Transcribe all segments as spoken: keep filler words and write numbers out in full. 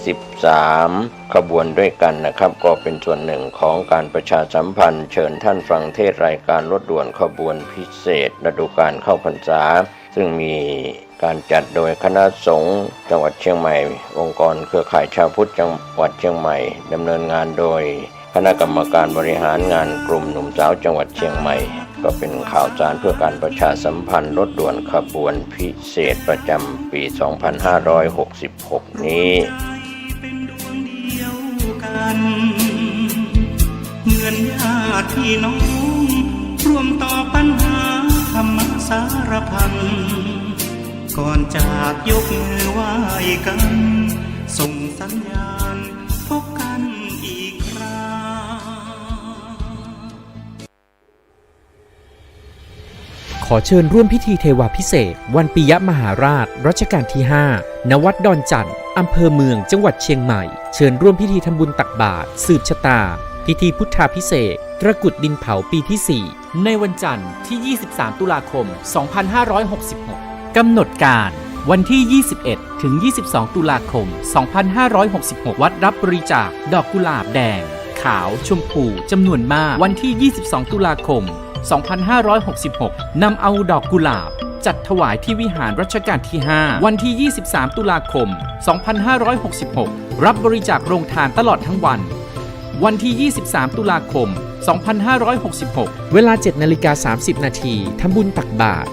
สิบสามขบวนด้วยกันนะครับ ก็เป็นส่วนหนึ่งของการประชาสัมพันธ์ เชิญท่านฟังเทศน์รายการรถด่วนขบวนพิเศษฤดูกาลเข้าพรรษา ซึ่งมีการจัดโดยคณะสงฆ์จังหวัดเชียงใหม่ องค์กรเครือข่ายชาวพุทธจังหวัดเชียงใหม่ ดำเนินงานโดยคณะกรรมการบริหารงานกลุ่มหนุ่มสาวจังหวัดเชียงใหม่ ก็เป็นข่าวสารเพื่อการประชาสัมพันธ์รถด่วนขบวนพิเศษประจำปี สองพันห้าร้อยหกสิบหก นี้ เป็นดวงเดียวกัน เหมือนญาติพี่น้อง ร่วมต่อปัญหาธรรมสารพัน ก่อนจากยกมือไหว้กัน ส่งสัญญาณพบกันอีกครา ขอเชิญร่วมพิธีเทวาภิเษกวันปิยมหาราชรัชกาลที่ห้า ณ วัดดอนจั่น อำเภอเมือง จังหวัดเชียงใหม่ เชิญร่วมพิธีทำบุญตักบาตร สืบชะตา พิธีพุทธาภิเษก ตระกรุดดินเผาปีที่สี่ ในวันจันทร์ที่ ยี่สิบสาม ตุลาคม สองพันห้าร้อยหกสิบหก กำหนดการ วันที่ ยี่สิบเอ็ด ถึง ยี่สิบสอง ตุลาคม สองพันห้าร้อยหกสิบหก วัดรับบริจาคดอกกุหลาบแดง ขาว ชมพู จำนวนมาก วันที่ ยี่สิบสอง ตุลาคม สองพันห้าร้อยหกสิบหก นำเอาดอกกุหลาบ จัดถวายที่วิหารรัชกาลที่ห้า วันที่ ยี่สิบสาม ตุลาคม สองพันห้าร้อยหกสิบหก รับบริจาคโรงทานตลอดทั้งวัน วันที่ ยี่สิบสาม ตุลาคม สองพันห้าร้อยหกสิบหก เวลา เจ็ดนาฬิกาสามสิบนาที ทำบุญตักบาตร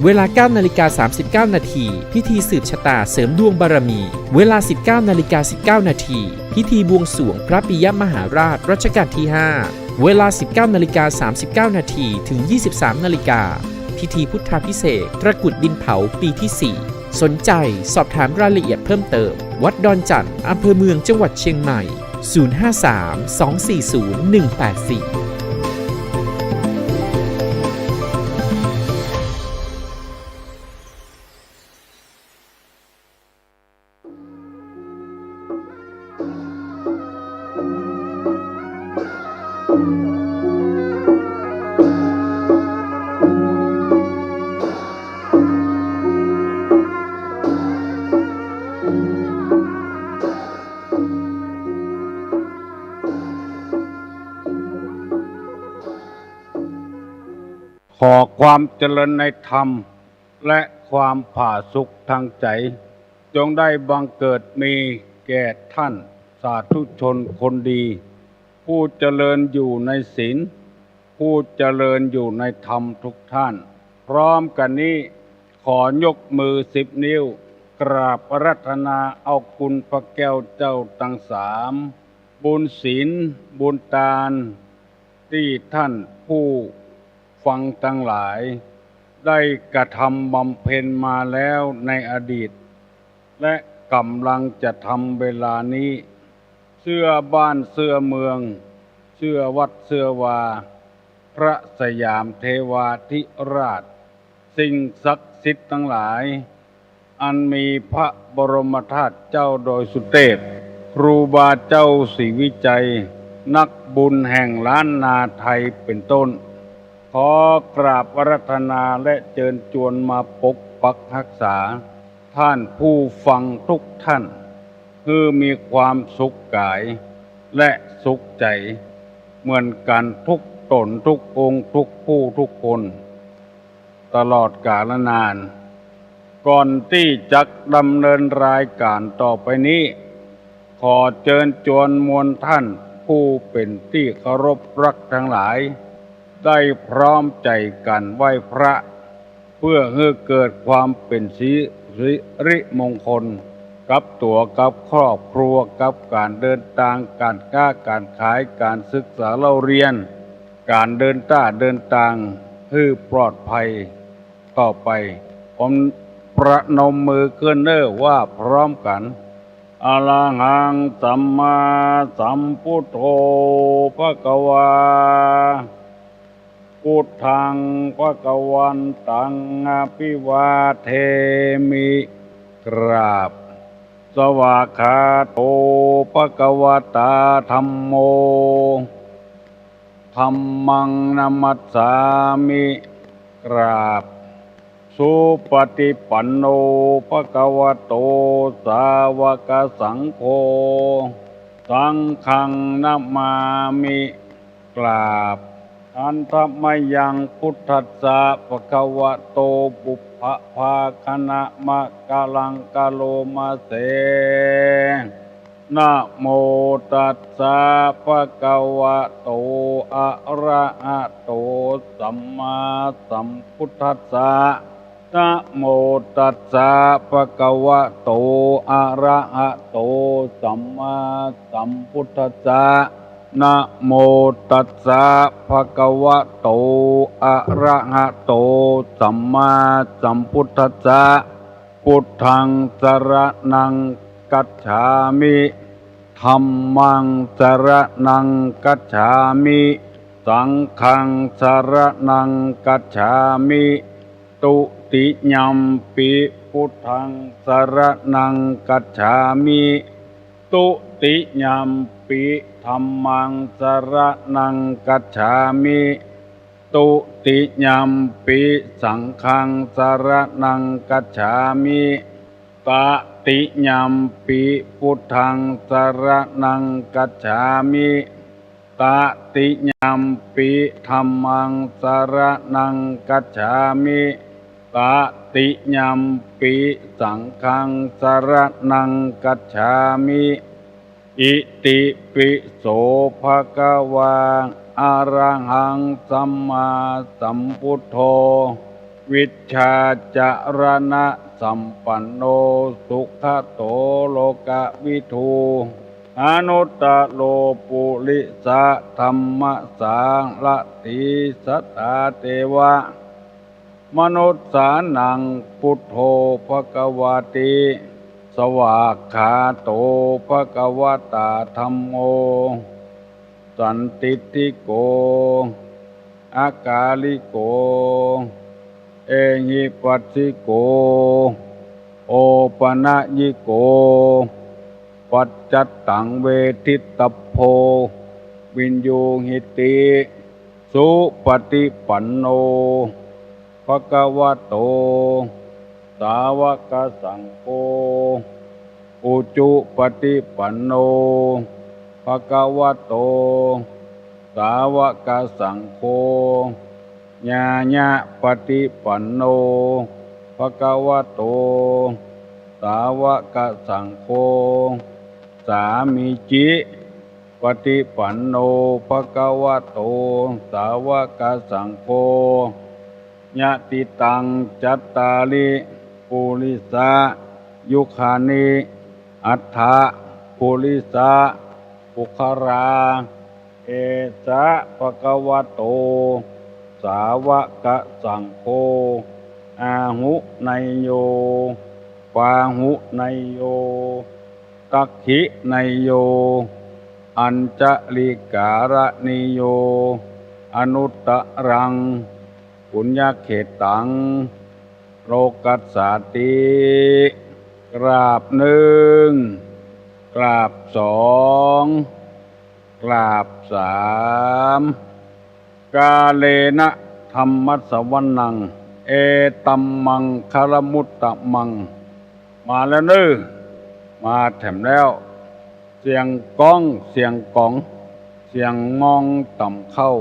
เวลา เก้านาฬิกาสามสิบเก้านาที พิธีสืบชะตาเสริมดวงบารมี เวลา สิบเก้านาฬิกาสิบเก้านาที พิธีบวงสรวงพระปิยมหาราชรัชกาลที่ห้า เวลา สิบเก้านาฬิกาสามสิบเก้านาที ถึง ยี่สิบสามนาฬิกา พิธีพุทธาภิเษก ตระกรุดดินเผาปีที่สี่ สนใจสอบถามรายละเอียดเพิ่มเติม วัดดอนจั่น อำเภอเมือง จังหวัดเชียงใหม่ ศูนย์ห้าสาม สองสี่ศูนย์ หนึ่งแปดสี่ ขอความเจริญในธรรม และความผาสุกทางใจ จงได้บังเกิดมีแก่ท่านสาธุชนคนดี ผู้เจริญอยู่ในศีล ผู้เจริญอยู่ในธรรมทุกท่าน พร้อมกันนี้ ขอยกมือสิบนิ้ว กราบอาราธนาเอาคุณพระแก้วเจ้าทั้งสาม บุญศีล บุญตาน ตี้ท่านผู้ฟังทั้งหลาย ได้กระทำบำเพ็ญมาแล้วในอดีต และกำลังจะทำเวลานี้ เสื้อบ้านเสื้อเมือง เสื้อวัดเสื้อวา พระสยามเทวาธิราช สิ่งศักดิ์สิทธิ์ทั้งหลาย อันมีพระบรมธาตุเจ้าดอยสุเทพ ครูบาเจ้าศรีวิชัย นักบุญแห่งล้านนาไทยเป็นต้น ขอกราบอาราธนาและเจิญจวนมาปกปักรักษา ท่านผู้ฟังทุกท่าน หื้อมีความสุขกายและสุขใจ เหมือนกันทุกตนทุกองค์ทุกผู้ทุกคน ตลอดกาลนาน ก่อนตี้จะดำเนินรายการต่อไปนี้ ขอเจิญจวนมวลท่านผู้เป็นตี้เคารพรักทั้งหลาย ได้พร้อมใจกันไหว้พระ เพื่อหื้อเกิดความเป็นสิริมงคล กับตั๋วกับครอบครัว กับก๋านเดินตาง ก๋านก๊าก๋านขาย ก๋านศึกษาเล่าเรียน ก๋านเดินต้าเดินตาง หื้อปลอดภัยต่อไป ผมประนมมือขึ้นเน้อ ว่าพร้อมกัน อะระหังสัมมาสัมพุทโธ ภะคะวา พุทธัง ภะคะวันตัง อะภิวาเทมิ กราบ สวากขาโต ภะคะวะตา ธัมโม ธัมมัง นะมัสสามิ กราบ สุปฏิปันโน ภะคะวะโต สาวกสังโฆ สังฆังนะมามิ กราบ หันทะมะยัง พุทธัสสะ ภะคะวะโต ปุพพะภาคะนะมะกะลังกะโลมะเส นะโมตัสสะ ภะคะวะโต อะระหะโต สัมมาสัมพุทธัสสะ นะโมตัสสะ ภะคะวะโต อะระหะโต สัมมาสัมพุทธัสสะ นะโมตัสสะ ภะคะวะโต อะระหะโต สัมมาสัมพุทธัสสะ พุทธังสะระณัง คัจฉามิ ธัมมังสะระณัง คัจฉามิ สังฆังสะระณัง คัจฉามิ ตุติยัมปิ พุทธังสะระณัง คัจฉามิ ตุติยัมปิ ธัมมังสะระณัง คัจฉามิ ตุติยัมปิ สังฆังสะระณัง คัจฉามิ ตะติยัมปิ พุทธังสะระณัง คัจฉามิ ตะติยัมปิ ธัมมังสะระณัง คัจฉามิ ตะติยัมปิ สังฆังสะระณัง คัจฉามิ อิติปิโส ภะคะวา อะระหัง สัมมาสัมพุทโธ วิชชาจะระณะสัมปันโน สุขะโต โลกะวิทู อนุตตะโร ปุริสะธัมมะสารถี สัตถาเทวะ มนุสสานัง พุทโธ ภะคะวะติ สวากขาโต ภะคะวะตา ธัมโม สันทิฏฐิโก อะกาลิโก เอหิปัสสิโก โอปะนะยิโก ปัจจัตตัง เวทิตะโพ วินยูหิติ สุปฏิปันโน ภะคะวะโต สาวกสังโฆ อุจุปฏิปันโน ภะคะวะโต สาวกสังโฆ ญาณะปฏิปันโน ภะคะวะโต สาวกสังโฆ สามีจิปฏิปันโน ภะคะวะโต สาวกสังโฆ ยะติตัง จัตตาริ ปุริสะยุคานิ อัฏฐะ ปุริสะปุคคลา เอสะ ภะคะวะโต สาวกสังโฆ อาหุเนยโย ปาหุเนยโย ตักขิเนยโย อัญชลีการะเนยโย อนุตตะรัง ปุญญะเขตัง โลกัสสาติ กราบนึ่ง กราบสอง กราบสาม กาเลนะ ธัมมะสะวะนัง เอตัมมังคะละมุตตะมัง มาแล้วเน้อ มาแถมแล้ว เสียงก้อง เสียงก๋อง เสียงมองต่ำเข้า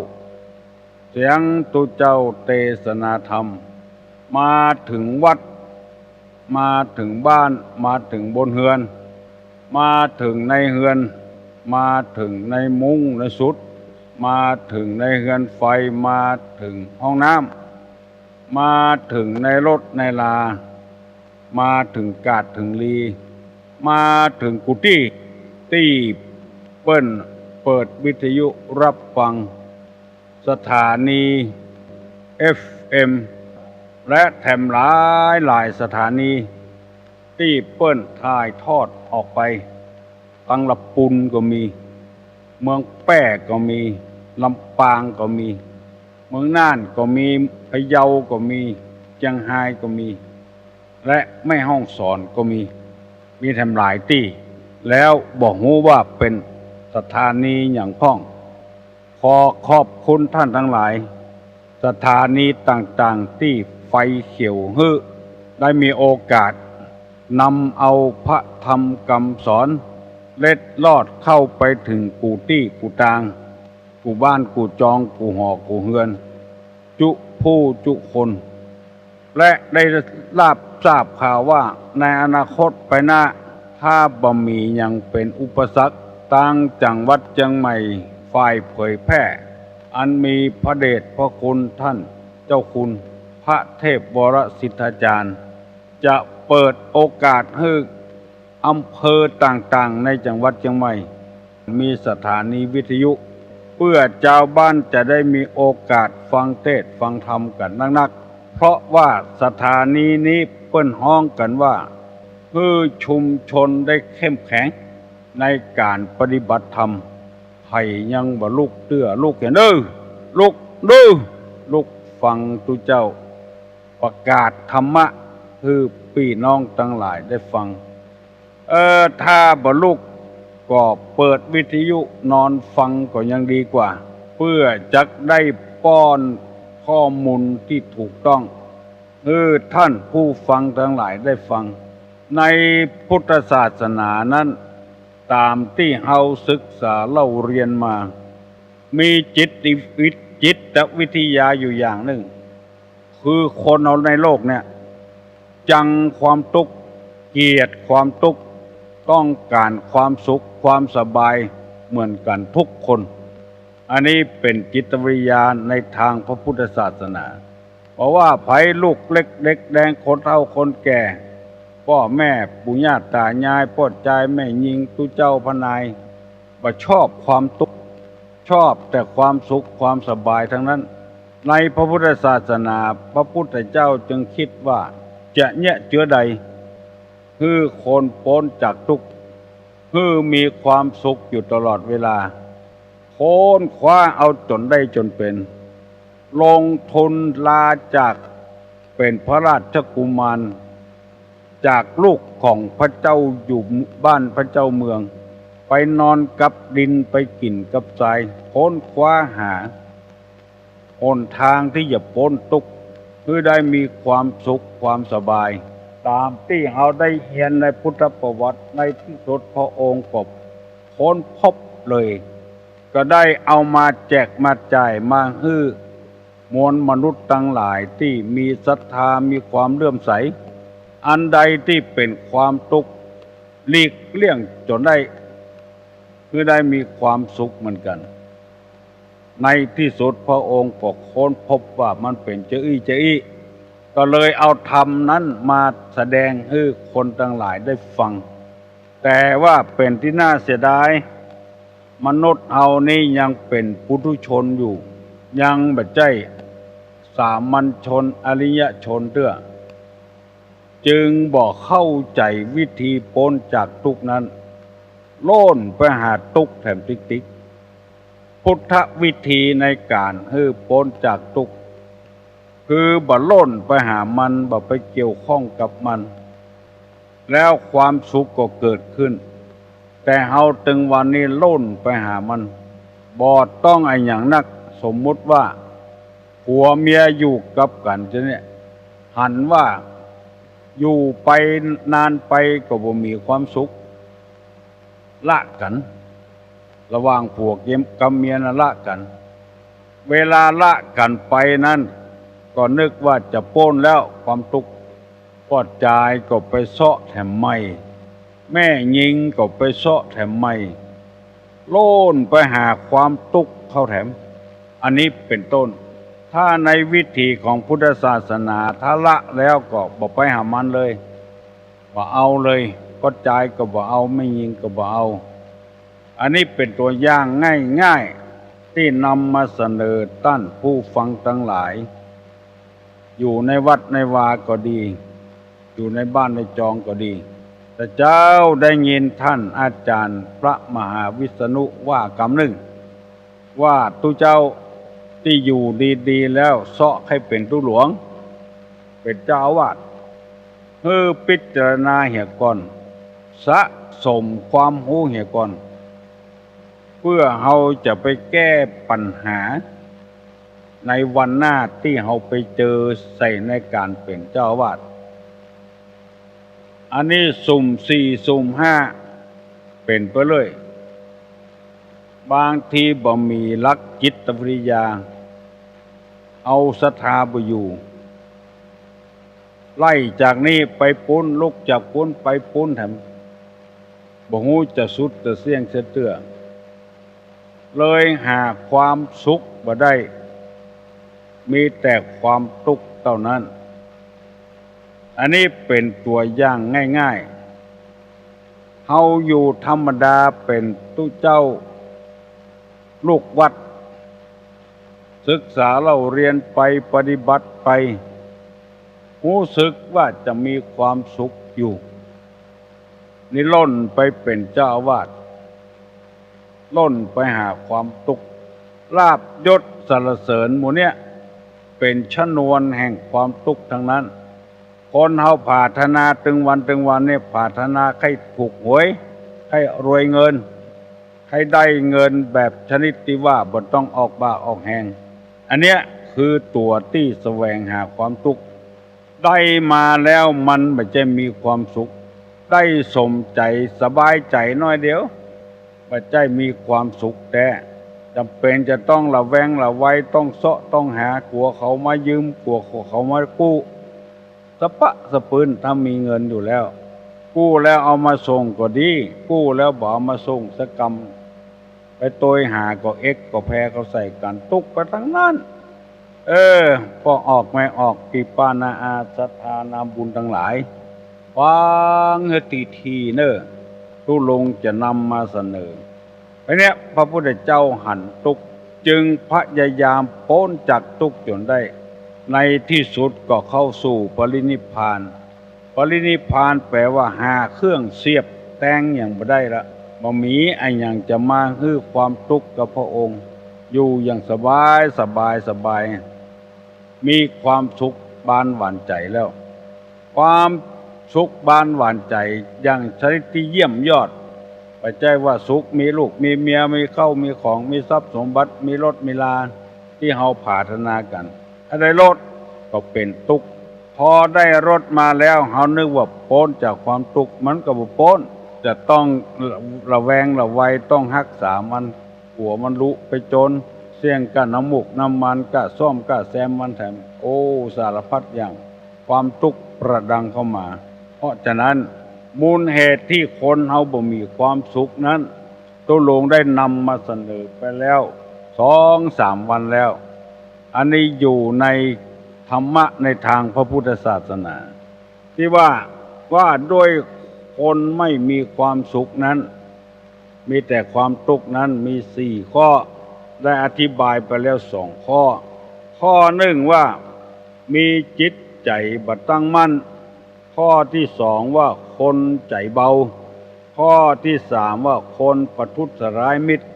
เสียงตุ๊เจ้าเตสนาธรรม มาเถิงวัด มาเถิงบ้าน มาเถิงบนเฮือน มาเถิงในเฮือน มาเถิงในมุ้งในสุด มาเถิงในเฮือนไฟ มาเถิงห้องน้ำ มาเถิงในรถในลา มาเถิงกาดเถิงลี มาเถิงกู้ตี้ ตี้เปิ้นเปิดวิทยุฮับฟัง สถานี เอฟเอ็ม และแถมหลายหลายสถานี ตี้เปิ้นถ่ายทอดออกไป ตังละปูนก็มี เมืองแป้ก็มี ลำปางก็มี เมืองน่านก็มี พะเยาก็มี เจียงฮายก็มี และแม่ฮ่องสอนก็มี มีแถมหลายตี้ แล้วบ่ฮู้ว่าเป๋นสถานีหยังพ่อง ขอขอบคุณท่านทั้งหลาย สถานีต่างๆ ตี้ ไฟเขียวหื้อได้มีโอกาสนำเอาพระธรรมกำสอนเล็ดลอดเข้าไปเถิงกู้ตี้กู้ตาง กู้บ้านกู้จอง กู้หอกู้เฮือน จุผู้จุคน และได้ราบทราบข่าวว่าในอนาคตไปหน้า ถ้าบ่มีหยังเป๋นอุปสรรค ตางจังหวัดเจียงใหม่ฝ่ายเผยแพร่ อันมีพระเดชพระคุณต้านเจ้าคุณพระเทพวรสิทธาจารย์ จะเปิดโอกาสหื้ออำเภอต่างๆ ในจังหวัดเจียงใหม่ มีสถานีวิทยุ เปื้อจาวบ้านจะได้มีโอกาสฟังเตสน์ฟังธรรมกั๋นนักๆ เพราะว่าสถานีนี้เปิ้นฮ้องกั๋นว่า หื้อชุมชนได้เข้มแข็งในก๋านปฏิบัติธรรม ใผยังบ่ลุกเตื้อ ลุกเหียเน่อ ลุกเน่อ ลุกฟังตุ๊เจ้าประกาศธรรมะหื้อปี้น้องตังหลายได้ฟัง เออ ถ้าบ่ลุกก็เปิดวิทยุนอนฟังก็ยังดีกว่า เปื้อจักได้ป้อนข้อมูลตี้ถูกต้อง หื้อต้านผู้ฟังตังหลายได้ฟัง ในพุทธศาสนานั้น ต๋ามตี้เฮาศึกษาเล่าเฮียนมา มีจิตวิท- จิตวิทยาอยู่อย่างนึ่ง คือคนเฮาในโลกเนี่ย จังความตุ๊กข์ เกลียดความตุ๊กข์ ต้องก๋านความสุขความสบายเหมือนกั๋นทุกคน อันนี้เป๋นจิตวิทยาในตางพระพุทธศาสนา บ่ว่าใผ ลูกเล็กเด็กแดง คนเฒ่าคนแก่ ป้อแม่ปู่ย่าต๋ายาย ป้อจายแม่ญิง ตุ๊เจ้าพระนาย บ่ชอบความตุ๊กข์ ชอบแต่ความสุขความสบายตังนั้น ในพระพุทธศาสนา พระพุทธเจ้าจึงกึ๊ดว่า จะเยียะเจือใด หื้อคนป๊นจากตุ๊กข์ หื้อมีความสุขอยู่ตลอดเวลา ค้นคว้าเอาจ๋นได้จ๋นเป๋น ลงทุนลาจากเป๋นพระราชกุมาร จากลูกของพระเจ้าอยู่บ้านพระเจ้าเมือง ไปนอนกับดิน ไปกิ๋นกับทราย ค้นคว้าหาหนตางตี้จะป๊นตุ๊กข์ หื้อได้มีความสุขความสบาย ต๋ามตี้เฮาได้เฮียนในพุทธประวัติ ในตี้สุดพระองค์ก็ค้นพบเลย ก็ได้เอามาแจกมาจ่ายมาหื้อมวลมนุษย์ตังหลายตี้มีศรัทธา มีความเลื่อมใส อันใดตี้เป๋นความตุ๊กข์ หลีกเลี่ยงจ๋นได้ หื้อได้มีความสุขเหมือนกั๋น ในตี้สุดพระองค์ก็ค้นพบว่ามันเป๋นจาอี้จาอี้ ก็เลยเอาธรรมนั้นมาแสดงหื้อคนตังหลายได้ฟัง แต่ว่าเป๋นตี้น่าเสียดาย มนุษย์เฮานี้ยังเป๋นปุถุชนอยู่ ยังบ่ใจ้สามัญชน อริยชนเตื้อ จึงบ่เข้าใจ๋วิธีป๊นจากตุ๊กข์นั้น โล่นไปหาตุ๊กข์แถมติ๊กๆ พุทธวิธีในก๋านหื้อป๊นจากตุ๊กข์ คือบ่โล่นไปหามัน บ่ไปเกี่ยวข้องกับมัน แล้วความสุขก็เกิดขึ้น แต่เฮาตึงวันนี้โล่นไปหามัน บ่ต้องอะหยังนัก สมมุติว่า ผัวเมียอยู่กับกั๋นจะเนี่ย หันว่าอยู่ไปนานไปก็บ่มีความสุข ละกั๋น ระหว่างผัวกับเมียน่ะละกั๋น เวลาละกั๋นไปนั้น ก็นึกว่าจะป๊นแล้วความตุ๊กข์ ป้อจายก็ไปเซาะแถมใหม่ แม่ญิงก็ไปเซาะแถมใหม่ โล่นไปหาความตุ๊กข์เข้าแถม อันนี้เป๋นต้น ถ้าในวิถีของพุทธศาสนา ถ้าละแล้วก็บ่ไปหามันเลย บ่เอาเลย ป้อจายก็บ่เอา แม่ญิงก็บ่เอา อันนี้เป๋นตั๋วอย่างง่ายๆ ตี้นำมาเสนอต้านผู้ฟังตังหลาย อยู่ในวัดในวาก็ดี อยู่ในบ้านในจองก็ดี แต่เจ้าได้ยินต้านอาจ๋ารย์พระมหาวิษณุว่ากำนึ่ง ว่าตุ๊เจ้าตี้อยู่ดีๆ แล้วเซาะใค่เป๋นตุ๊หลวง เป๋นเจ้าอาวาส หื้อพิจารณาเหียก่อน สะสมความฮู้เหียก่อน เปื้อเฮาจะไปแก้ปัญหา ในวันหน้าตี้เฮาไปเจอใส่ในก๋านเป๋นเจ้าอาวาส อันนี้สุ่มสี่ สุ่มห้า เป๋นไปเรื่อย บางทีบ่มีหลักจิตวิทยา เอาศรัทธาบ่อยู่ ไล่จากนี้ไปปู๊น ลุกจากปู๊นไปปู๊นแถม บ่ฮู้จะสุดจะเสี้ยงเสียเตื้อ เลยหาความสุขบ่ได้ มีแต่ความตุ๊กข์เต้านั้น อันนี้เป๋นตั๋วอย่างง่ายๆ เฮาอยู่ธรรมดาเป๋นตุ๊เจ้าลูกวัด ศึกษาเล่าเรียนไปปฏิบัติไป ฮู้สึกว่าจะมีความสุขอยู่ นี่ล่นไปเป๋นเจ้าอาวาส ล่นไปหาความตุ๊กข์ ลาภยศสรรเสริญหมู่เนี้ย เป๋นชนวนแห่งความตุ๊กข์ทั้งนั้น คนเฮาผาถนาตึงวันตึงวันเนี่ย ผาถนาใค่ถูกหวย ใค่รวยเงิน ใค่ได้เงินแบบชนิดตี้ว่าบ่ต้องออกบ่าออกแฮง อันเนี้ยคือตั๋วตี้แสวงหาความตุ๊กข์ ได้มาแล้วมันบ่ใจ้มีความสุข ได้สมใจ๋สบายใจ๋น้อยเดียว บ่ใจ้มีความสุขแต๊ จ๋ำเป๋นจะต้องระแวงระวัย ต้องเซาะต้องหา กั๋วเขามายืม กั๋วเขามากู้ สะป๊ะสะปื้น ถ้ามีเงินอยู่แล้ว กู้แล้วเอามาส่งก็ดี กู้แล้วบ่เอามาส่งสักกำ ไปตวยหาก็เอ็กก็แพเขาใส่กั๋น ตุ๊กข์ไปตังนั้น เออ ป้อออกแม่ออก ปี้ป้าน้าอาศรัทธานาบุญตังหลาย ฟังหื้อถี่ๆ เน่อ ตุ๊ลุงจะนำมาเสนอ อันเนี้ยพระพุทธเจ้าหันตุ๊กข์ จึงพยายามป๊นจากตุ๊กข์จ๋นได้ ในตี้สุดก็เข้าสู่ปรินิพพาน ปรินิพพานแป๋ว่าหาเครื่องเสียบแตงหยังบ่ได้ละ บ่มีอะหยังจะมาหื้อความตุ๊กข์กับพระองค์ อยู่อย่างสบาย สบาย สบาย มีความสุขบานหวานใจ๋แล้ว ความสุขบานหวานใจ๋อย่างชนิดตี้เยี่ยมยอด บ่ใจ้ว่าสุขมีลูกมีเมีย มีข้าวมีของ มีทรัพย์สมบัติ มีรถมีลา ตี้เฮาผาถนากั๋น ถ้าได้รถก็เป๋นตุ๊กข์ พอได้รถมาแล้ว เฮานึกว่าป๊นจากความตุ๊กข์ มันก็บ่ป๊น จะต้องระแวงระวัย ต้องฮักษามัน กั๋วมันลุไปโจร เสี้ยงก้าน้ำมูกน้ำมัน ก้าซ่อมก้าแซมมันแถม โอ้ สารพัดอย่าง ความตุ๊กข์ประดังเข้ามา เพราะฉะนั้น มูลเหตุตี้คนเฮาบ่มีความสุขนั้น ตุ๊ลุงได้นำมาเสนอไปแล้วสองสามวันแล้ว อันนี้อยู่ในธรรมะในทางพระพุทธศาสนา ตี้ว่า ว่าด้วยคนไม่มีความสุขนั้น มีแต่ความตุ๊กข์นั้น มีสี่ข้อ ได้อธิบายไปแล้วสองข้อ ข้อหนึ่งว่า มีจิตใจ๋บ่ตั้งมั่น ข้อตี้สองว่าคนใจ๋เบา ข้อตี้สามว่าคนประทุษร้ายมิตร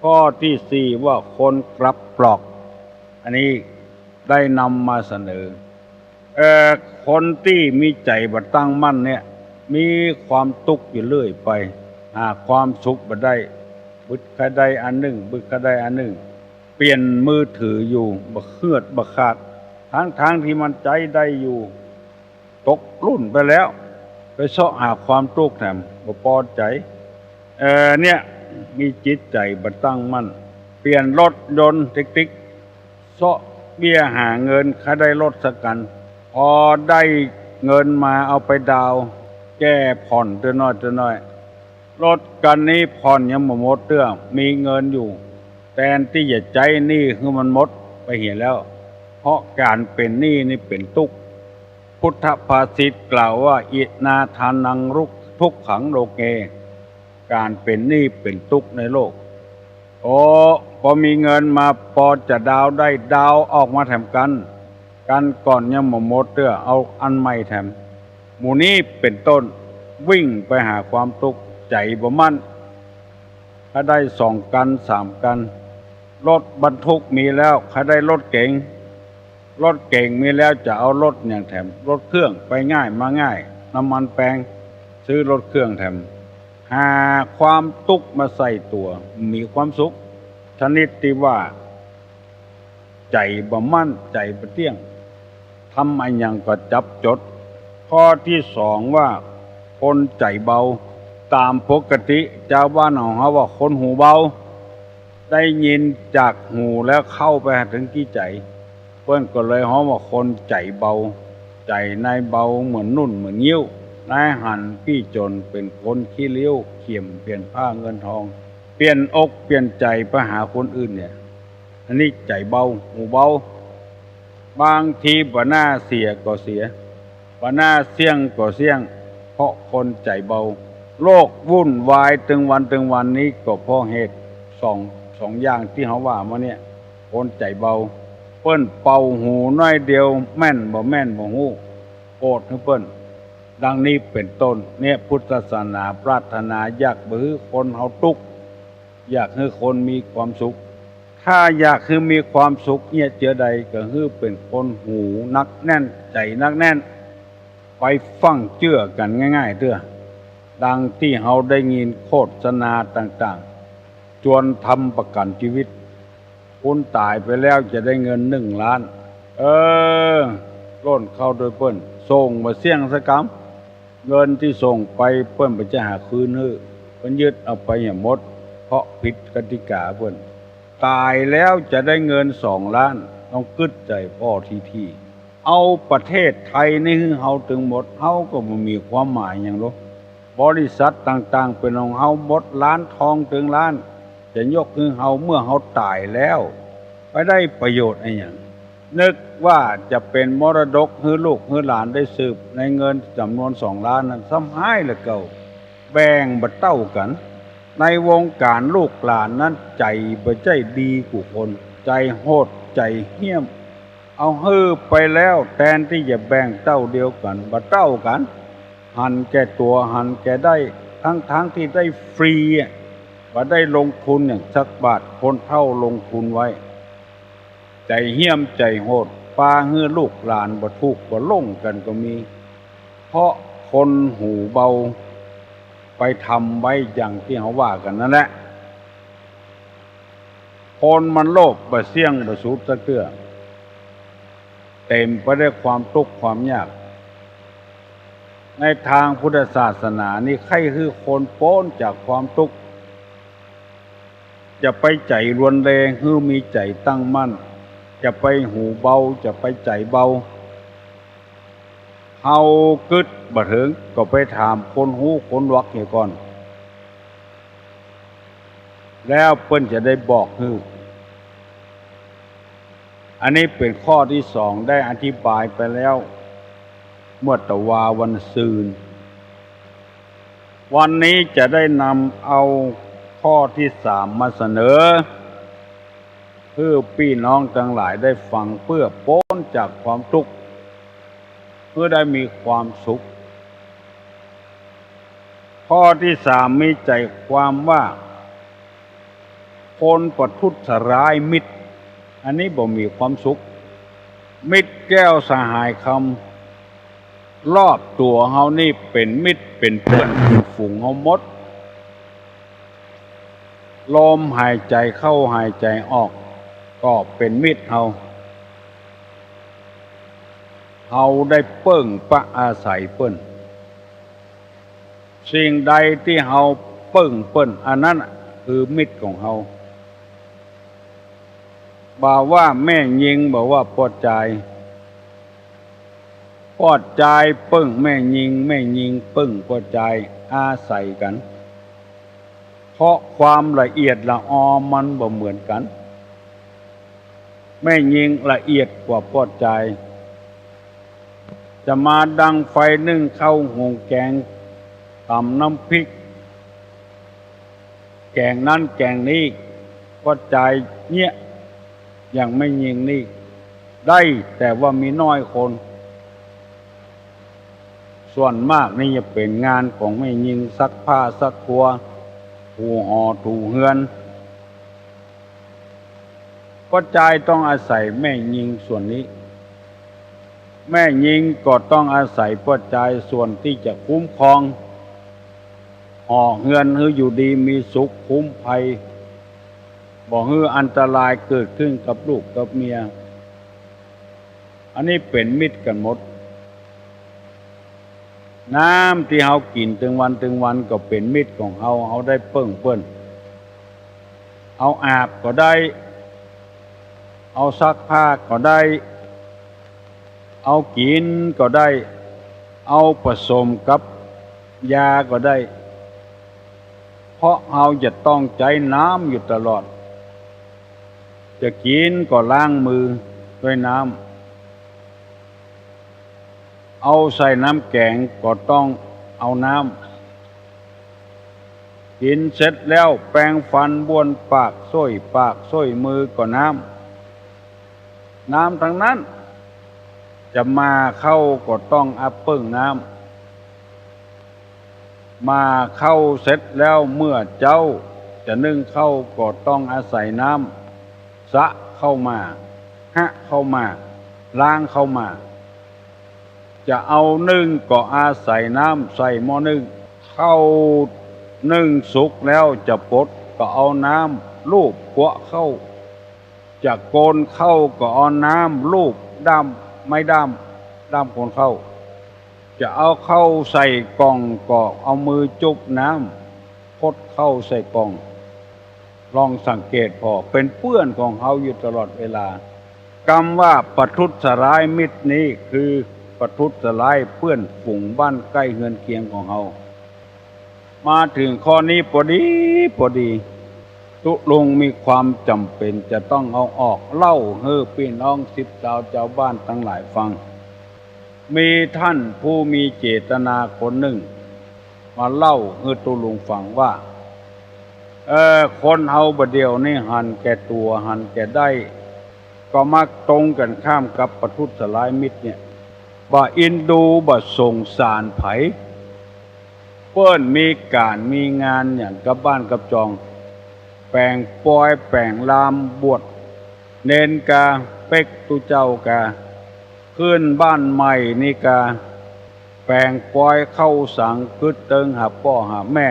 ข้อตี้สี่ว่าคนกลับปลอก อันนี้ได้นำมาเสนอ เอ่อ คนตี้มีใจ๋บ่ตั้งมั่นเนี่ย มีความตุ๊กข์อยู่เรื่อยไป หาความสุขบ่ได้ บึดใค่ได้อันนึ่ง บึดใค่ได้อันนึ่ง เปลี่ยนมือถืออยู่ บ่เฮือดบ่ขาด ทั้งๆ ตี้มันใจ๊ได้อยู่ ตกรุ่นไปแล้ว ไปเซาะหาความตุ๊กข์แถม บ่ปอใจ๋ เอ่อ เนี่ย มีจิตใจ๋บ่ตั้งมั่น เปลี่ยนรถยนต์ติ๊กๆ เซาะเบี้ยหาเงิน ใค่ได้รถสักคัน พอได้เงินมาเอาไปดาวน์ แก้ผ่อนเตื้อน้อยเตื้อน้อย รถคันนี้ผ่อนยังบ่หมดเตื้อ มีเงินอยู่ แตนตี้จะใจ๊หนี้หื้อมันหมดไปเหียแล้ว เพราะก๋านเป๋นหนี้นี่เป๋นตุ๊กข์ พุทธภาษิตกล่าวว่า อินาทานังทุกขังโลเก ก๋านเป๋นหนี้เป๋นตุ๊กข์ในโลก โอ้ พอมีเงินมาปอจะดาวน์ได้ ดาวน์ออกมาแถมกั๋น กั๋นก่อนยังบ่หมดเตื้อ เอาอันใหม่แถม หมู่นี้เป๋นต้น วิ่งไปหาความตุ๊กข์ ใจ๋บ่มั่น ใค่ได้สองคันสามคัน รถบรรทุกมีแล้ว ใค่ได้รถเก๋ง รถเก๋งมีแล้วจะเอารถหยังแถม รถเครื่องไปง่ายมาง่าย น้ำมันแปง ซื้อรถเครื่องแถม หาความตุ๊กข์มาใส่ตั๋ว มีความสุข ชนิดตี้ว่า ใจ๋บ่มั่น ใจ๋บ่เตี้ยง ทำอะหยังก็จับจด ข้อตี้สองว่า คนใจ๋เบา ต๋ามปกติจาวบ้านของเฮาว่าคนหูเบา ได้ยินจากหูแล้วเข้าไปหาเถิงตี้ใจ๋ เปิ้นก็เลยฮ้องว่าคนใจ๋เบา ใจ๋นายเบาเหมือนนุ่นเหมือนงิ้ว นายหันปี้จนเป๋นคนขี้ริ้ว เขี่ยมเปลี่ยนผ้าเงินทอง เปลี่ยนอกเปลี่ยนใจ๋ไปหาคนอื่นเนี่ย อันนี้ใจ๋เบา หูเบา บางทีบ่าหน้าเสียก็เสีย บ่าหน้าเสี้ยงก็เสี้ยง เพราะคนใจ๋เบา โลกวุ่นวายตึงวันตึงวันนี้ก็เพราะเหตุสอง สองอย่างตี้เฮาว่ามาเนี่ย คนใจ๋เบา เปิ้นเป่าหูน้อยเดียว แม่นบ่แม่นบ่ฮู้ โปดหื้อเปิ้น ดังนี้เป๋นต้น เนี่ยพุทธศาสนาปรารถนาอยากบ่หื้อคนเฮาตุ๊กข์ อยากหื้อคนมีความสุข ถ้าอยากหื้อมีความสุขเนี่ยเจือใด ก็หื้อเป๋นคนหูหนักแน่น ใจ๋หนักแน่น ไปฟั่งเจื้อกั๋นง่ายๆ เตื้อ ดังตี้เฮาได้ยินโฆษณาต่างๆ จวนทำประกั๋นจีวิต คุณต๋ายไปแล้วจะได้เงินหนึ่งล้าน เออ ล่นเข้าโตยเปิ้น ส่งบ่าเสี้ยงสักกำ เงินตี้ส่งไปเปิ้นบ่จะหาคืนหื้อ เปิ้นยึดเอาไปเหียหมด เพราะผิดกติกาเปิ้น ต๋ายแล้วจะได้เงินสองล้าน ต้องกึ๊ดใจ๋ป้อทีๆ เอาประเทศไทยนี่หื้อเฮาตึงหมด เฮาก็บ่มีความหมายหยังลอ บริษัทต่างๆ เป๋นของเฮาหมด ล้านทองตึงล้าน จะยกหื้อเฮาเมื่อเฮาต๋ายแล้ว ไปได้ประโยชน์อะหยัง นึกว่าจะเป๋นมรดกหื้อลูกหื้อหลานได้สืบ ในเงินจ๋ำนวนสองล้านนั้น ซ้ำฮ้ายละเก่า แบ่งบ่เต้ากั๋น ในวงก๋านลูกหลานนั้นใจ๋บ่ใจ้ดีกู้คน ใจ๋โหด ใจ๋เหี้ยม เอาหื้อไปแล้ว แตนตี้จะแบ่งเต้าเดียวกั๋น บ่เต้ากั๋น หันแก่ตั๋ว หันแก่ได้ ทั้งๆ ตี้ได้ฟรีอะ บ่ได้ลงทุนหยังสักบาท คนเฒ่าลงทุนไว้ ใจ๋เหี้ยมใจ๋โหด ปาหื้อลูกหลานบ่ถูกบ่ลงกั๋นก็มี เพราะคนหูเบา ไปทำไว้อย่างตี้เฮาว่ากั๋นนั้นแหละ คนมันโลภบ่เสี้ยงบ่สุดสักเตื้อ เต๋มไปด้วยความตุ๊กข์ความยาก ในตางพุทธศาสนานี้ ใค่หื้อคนป๊นจากความตุ๊กข์ จะไปใจ๋ลวนเล หื้อมีใจ๋ตั้งมั่น จะไปหูเบา จะไปใจ๋เบา เฮากึ๊ดบ่เถิง ก็ไปถามคนฮู้คนฮักเหียก่อน แล้วเปิ้นจะได้บอกหื้อ อันนี้เป๋นข้อตี้สอง ได้อธิบายไปแล้ว เมื่อตะวาวันซืน วันนี้จะได้นำเอาข้อตี้สามมาเสนอ หื้อปี้น้องตังหลายได้ฟัง เปื้อป๊นจากความตุ๊กข์ หื้อได้มีความสุข ข้อตี้สามมีใจ๋ความว่า คนประทุษร้ายมิตร อันนี้บ่มีความสุข มิตรแก้วสหายคำ รอบตั๋วเฮานี่เป๋นมิตรเป๋นเปื้อนเป๋นฝูงเฮาหมด ลมหายใจ๋เข้าหายใจ๋ออก ก็เป๋นมิตรเฮา เฮาได้เปิ้งปะอาศัยเปิ้น สิ่งใดตี้เฮาเปิ้งเปิ้น อันนั้นน่ะคือมิตรของเฮา บ่าว่าแม่ญิง บ่าว่าป้อจาย ป้อจายเปิ้งแม่ญิง แม่ญิงเปิ้งป้อจาย อาศัยกั๋น เพราะความละเอียดละออมันบ่เหมือนกั๋น แม่ญิงละเอียดกว่าป้อจาย จะมาดังไฟนึ่งข้าวหุงแก๋ง ต๋ำน้ำพริก แก๋งนั้นแก๋งนี้ ป้อจายเยียะ อย่างแม่ญิงนี่ได้ แต่ว่ามีน้อยคน ส่วนมากนี่จะเป๋นงานของแม่ญิง ซักผ้าซักครัว ถูหอถูเฮือน ป้อจายต้องอาศัยแม่ญิงส่วนนี้ แม่ญิงก็ต้องอาศัยป้อจายส่วนตี้จะคุ้มครอง หอเฮือนหื้ออยู่ดีมีสุข คุ้มภัย บ่หื้ออันตรายเกิดขึ้นกับลูกกับเมีย อันนี้เป๋นมิตรกั๋นหมด น้ำตี้เฮากิ๋นตึงวันตึงวันก็เป๋นมิตรของเฮา เฮาได้เปิ้งเปิ้น เอาอาบก็ได้ เอาซักผ้าก็ได้ เอากิ๋นก็ได้ เอาผสมกับยาก็ได้ เพราะเฮาจะต้องใจ๊น้ำอยู่ตลอด จะกิ๋นก็ล้างมือด้วยน้ำ เอาใส่น้ำแก๋งก็ต้องเอาน้ำ กิ๋นเสร็จแล้วแปรงฟันบ้วนปาก ส้วยปากส้วยมือก็น้ำ น้ำตังนั้น จะหม่าข้าวก็ต้องอับเปิ้งน้ำ หม่าข้าวเสร็จแล้วเมื่อเจ๊าจะนึ่งข้าวก็ต้องอาศัยน้ำ สระข้าวหม่า หะข้าวหม่า ล้างข้าวหม่า จะเอานึ่งก็อาศัยน้ำใส่หม้อนึ่ง ข้าวนึ่งสุกแล้วจะปดก็เอาน้ำลูบกั๊วะข้าว จะโกนข้าวก็เอาน้ำลูบด้ามไม้ด้าม ด้ามโกนข้าว จะเอาข้าวใส่ก่องก็เอามือจุ๊บน้ำ พดข้าวใส่ก่อง ลองสังเกตผ่อ เป๋นเปื้อนของเฮาอยู่ตลอดเวลา กำว่าประทุษร้ายมิตรนี้คือประทุษร้ายเปื้อนฝูงบ้านใก้เฮือนเคียงของเฮา มาเถิงข้อนี้ปอดีปอดี ตุ๊ลุงมีความจ๋ำเป๋นจะต้องเอาออกเล่าหื้อปี้น้องสิทธิ์สาวจาวบ้านตังหลายฟัง มีต้านผู้มีเจตนาคนนึ่ง มาเล่าหื้อตุ๊ลุงฟังว่า เออ คนเฮาบ่าเดี่ยวนี้หันแก่ตั๋วหันแก่ได้ ก็มักตรงกั๋นข้ามกับประทุษร้ายมิตรเนี่ย บ่เอ็นดูบ่สงสารใผ เปิ้นมีก๋านมีงานหยังกับบ้านกับจอง แป๋งปอยแป๋งลาม บวชเณรกา เป๊กตุ๊เจ้ากา ขึ้นบ้านใหม่นี่กา แป๋งปอยเข้าสัง กึ๊ดเติงหาป้อหาแม่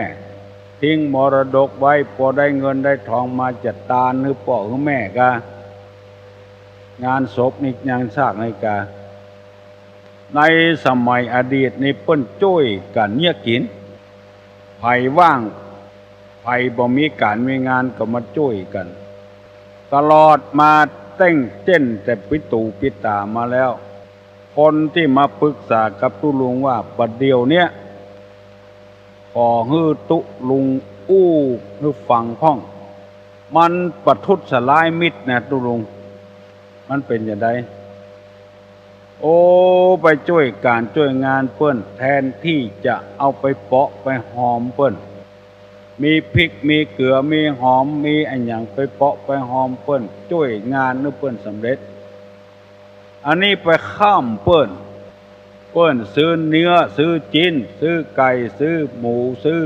ทิ้งมรดกไว้ ปอได้เงินได้ทองมาจะตานหื้อป้อหื้อแม่กา งานศพนี่งานซากนี่กา ในสมัยอดีตนี่เปิ้นจ้วยกั๋นเยียะกิ๋น ใผว่าง ใผบ่มีก๋านมีงานก็มาจ้วยกั๋น ตลอดมาเต้งเจ้นแต่ปิดตูปิดต๋ามาแล้ว คนตี้มาปึกษากับตุ๊ลุงว่าบ่าเดี่ยวเนี้ย ขอหื้อตุ๊ลุงอู้หื้อฟังพ่อง มันประทุษร้ายมิตรนะตุ๊ลุง มันเป๋นจาใด โอ้ ไปจ้วยก๋านจ้วยงานเปิ้น แทนตี้จะเอาไปเปาะไปหอมเปิ้น มีพริกมีเกลือมีหอมมีอะหยังไปเปาะไปหอมเปิ้น จ้วยงานหื้อเปิ้นสำเร็จ อันนี้ไปค้ำเปิ้น เปิ้นซื้อเนื้อ ซื้อจิ๊น ซื้อไก่ ซื้อหมู ซื้อ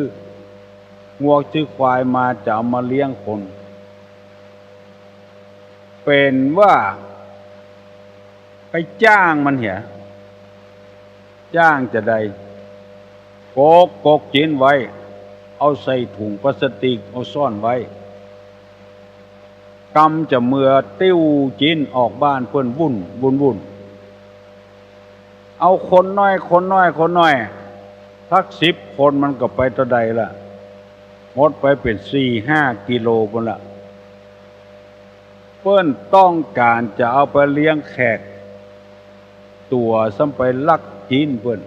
งัว ซื้อควายมาจะเอามาเลี้ยงคน เป๋นว่าไปจ้างมันเหีย จ้างจาใด กก กกจิ๊นไว้ เอาใส่ถุงพลาสติก เอาซ่อนไว้ กำจะเมือติ้วจิ๊นออกบ้านเปิ้นวุ่น วุ่น วุ่น เอาคนน้อย คนน้อย คนน้อย สักสิบคนมันก็ไปเต้าใดละ หมดไปเป๋นสี่ห้ากิโลปู้นละ เปิ้นต้องก๋านจะเอาไปเลี้ยงแขก ตั๋วซ้ำไปลักจิ๊นเปิ้น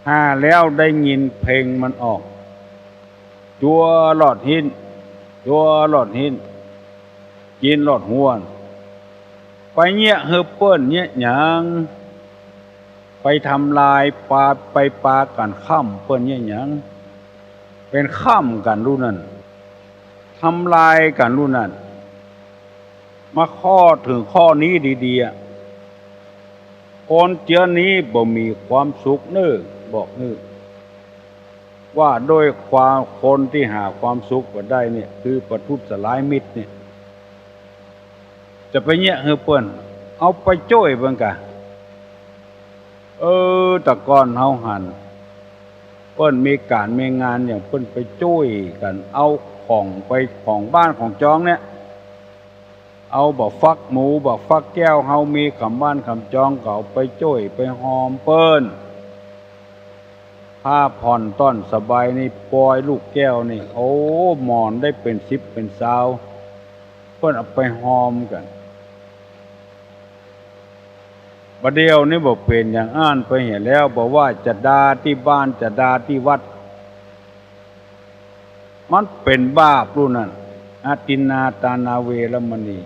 หาแล้วได้ยินเพลงมันออก จั๊วลอดฮิ้น จั๊วลอดฮิ้น จิ๊นลอดฮวน ไปเยียะหื้อเปิ้นเยียะหยัง ไปทำลายปา ไปปากั๋นค้ำเปิ้นเยียะหยัง เป๋นค้ำกั๋นลูกนั้น ทำลายกั๋นลูกนั้น มาข้อเถิงข้อนี้ดีๆ อะ คนเจื้อนี้บ่มีความสุขเน่อ บอกหื้อ ว่าโดยความ คนตี้หาความสุขบ่ได้เนี่ย คือประทุษร้ายมิตรเนี่ย จะไปเยียะหื้อเปิ้น เอาไปจ้วยเปิ้นกา เออ แต่ก่อนเฮาหัน เปิ้นมีก๋านมีงานอย่างเปิ้นไปจ้วยกั๋น เอาของไป ของบ้านของจองเนี่ย เอาบ่าฟักหมู บ่าฟักแก้ว เฮามีกำบ้านกำจอง ก็เอาไปจ้วยไปหอมเปิ้น ผ้าผ่อนต้อนสบาย นี่ปอยลูกแก้วนี่ โอ้ หมอนได้เป๋นสิบเป๋นซาว เปิ้นเอาไปหอมกั๋น บ่าเดี่ยวนี้บ่เป๋นอย่างอั้นไปเหียแล้ว บ่ว่าจะดาตี้บ้าน จะดาตี้วัด มันเป๋นบาปลูกนั้น อทินนาทานาเวรมณี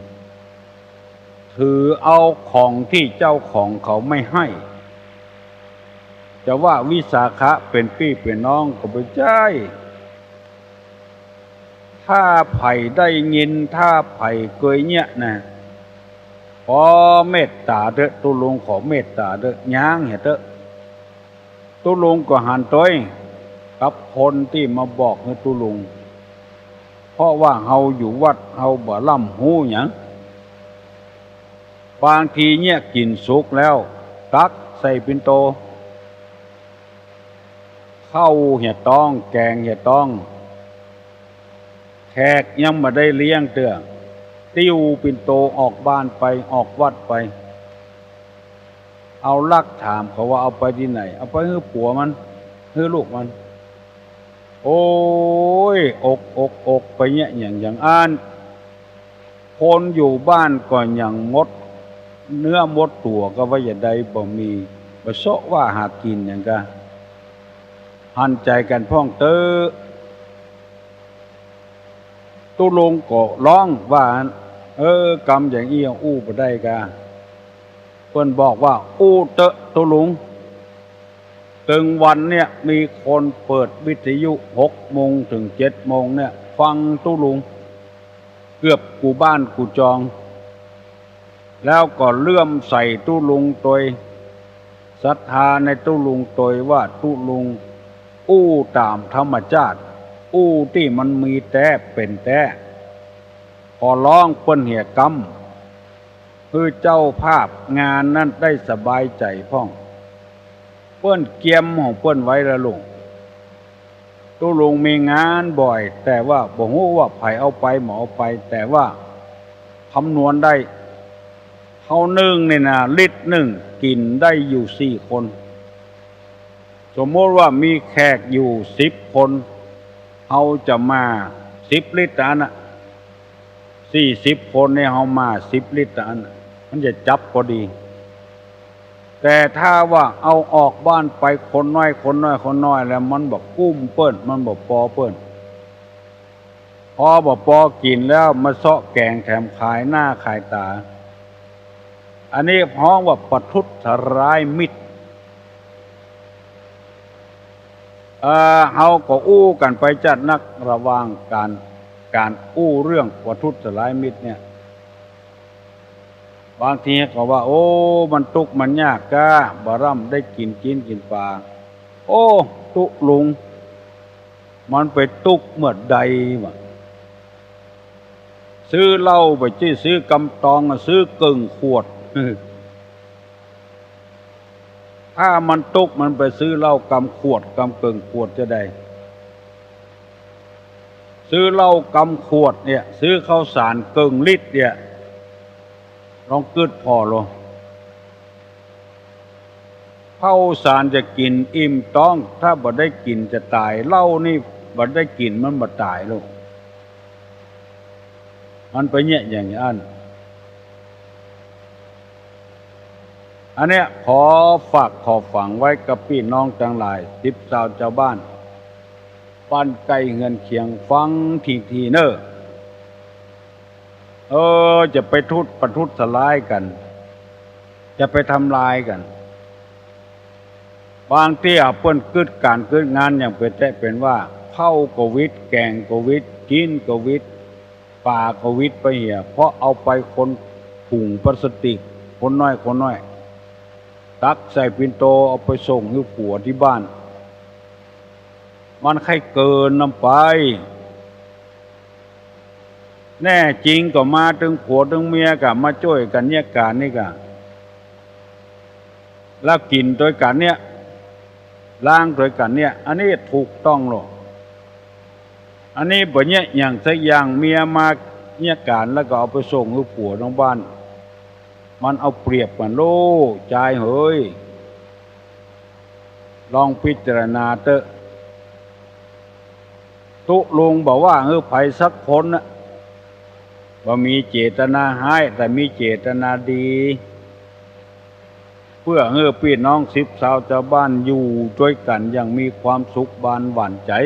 ถือเอาของตี้เจ้าของเขาไม่ให้ จะว่าวิสาขะเป๋นปี้เป๋นน้องก็บ่ใจ้ ถ้าใผได้ยิน ถ้าใผเกยเยียะนะ ขอเมตต๋าเต๊อะ ตุ๊ลุงขอเมตต๋าเต๊อะ ย้างเหียเต๊อะ ตุ๊ลุงก็หันตวยกับคนตี้มาบอกหื้อตุ๊ลุง เพราะว่าเฮาอยู่วัด เฮาบ่ร่ำฮู้หยัง บางทีเยียะกิ๋นสุกแล้ว ตักใส่ปิ่นโต ข้าวเหียต๊อง แก๋งเหียต๊อง แขกยังบ่ได้เลี้ยงเตื้อ ติ้วปิ่นโตออกบ้านไป ออกวัดไป เอาลักถามเขาว่าเอาไปตี้ไหน เอาไปหื้อผัวมัน หื้อลูกมัน โอ้ย อกอกอกไปเยียะอย่างอย่างอั้น คนอยู่บ้านก็ยังหมดเนื้อหมดตั๋วก็ว่าจะใดบ่มี บ่เซาะว่าหากิ๋นหยังกา หันใจ๋กั๋นพ่องเต๊อะ ตุ๊ลุงก็ฮ้องว่า เออ กำอย่างอี้อู้บ่ได้กา เปิ้นบอกว่า อู้เต๊อะตุ๊ลุง ตึงวันเนี่ยมีคนเปิดวิทยุหกโมงเถิงเจ็ดโมงเนี่ย ฟังตุ๊ลุงเกือบกู้บ้านกู้จอง แล้วก็เลื่อมใสตุ๊ลุงตวย ศรัทธาในตุ๊ลุงตวยว่าตุ๊ลุงอู้ต๋ามธรรมจาติ อู้ตี้มันมีแต๊เป๋นแต๊ ขอฮ้องเปิ้นเหียกำ หื้อเจ้าภาพงานนั้นได้สบายใจ๋พ่อง เปิ้นเกียมของเปิ้นไว้แล้วลูก ตุ๊ลุงมีงานบ่อย แต่ว่าบ่ฮู้ว่าใผเอาไปบ่เอาไป แต่ว่าคำนวณได้ เฮานึ่งนี่นะ ลิตรนึ่งกิ๋นได้อยู่สี่คน สมมุติว่ามีแขกอยู่สิบคน เฮาจะมาสิบลิตรอันน่ะ สี่สิบคนเนี่ย เฮามาสิบลิตรอันน่ะ มันจะจับพอดี แต่ถ้าว่าเอาออกบ้านไปคนน้อย คนน้อย คนน้อยแล้ว มันบ่กุ้มเปิ้น มันบ่ปอเปิ้น พอบ่ปอกิ๋นแล้วมาเซาะแก๋งแถมขายหน้าขายต๋า อันนี้ฮ้องว่าประทุษร้ายมิตร เอ่อ เฮาก็อู้กั๋นไปจ๊าดนัก ระหว่างก๋าน ก๋านอู้เรื่องประทุษร้ายมิตรเนี่ย บางทีก็ว่า โอ้ มันตุ๊กข์มันยากกา บ่ร่ำได้กิ๋นจีนกิ๋นป๋า โอ้ ตุ๊ลุง มันไปตุ๊กข์เมื่อใดวะ ซื้อเหล้าบ่ใจ้ซื้อกำตองอะ ซื้อเกิ่งขวด ถ้ามันตุ๊กข์มันไปซื้อเหล้ากำขวดกำเกิ่งขวดจะใด ซื้อเหล้ากำขวดเนี่ย ซื้อข้าวสารเกิ่งลิตรเนี่ย ลองกึ๊ดผ่อโล ข้าวสารจะกิ๋นอิ่มต๊อง ถ้าบ่ได้กิ๋นจะต๋าย เหล้านี่บ่ได้กิ๋นมันบ่ต๋ายลูก มันไปเยียะอย่างอั้น อันเนี้ยขอฝากขอฝังไว้กับปี้น้องตังหลาย สิบซาวจาวบ้าน บ้านใก้เฮือนเคียงฟังทีๆ เน่อ เออ จะไปทุษ ประทุษร้ายกั๋น จะไปทำลายกั๋น บางเตื้อเปิ้นกึ๊ดก๋านกึ๊ดงานอย่างเป๋นแต๊เป๋นว่า ข้าวก็วิด แก๋งก็วิด จีนก็วิด ป๋าก็วิดไปเหีย เพราะเอาไปคนถุงพลาสติก คนน้อย คนน้อย ตักใส่ปิ่นโตเอาไปส่งหื้อผัวตี้บ้าน มันใค่เกินนำไป แน่จริงก็มาตึงผัวตึงเมียก็มาจ้วยกั๋นเยียะก๋านนี่ก่ะ แล้วกิ๋นตวยกั๋นเนี่ย ล้างตวยกั๋นเนี่ย อันนี้ถูกต้องโลด อันนี้บ่เยียะอย่างสักอย่าง เมียมา มีอาก๋านแล้วก็เอาไปส่งหื้อผัวตางบ้าน มันเอาเปรียบกั๋นโล จายเหย ลองพิจารณาเต๊อะ ตุ๊ลุงบ่ว่าหื้อใผสักคนนะ บ่มีเจตนาฮ้าย แต่มีเจตนาดี เปื้อหื้อปี้น้องสิบซาวจาวบ้านอยู่ตวยกั๋นอย่างมีความสุขบานหวานใจ๋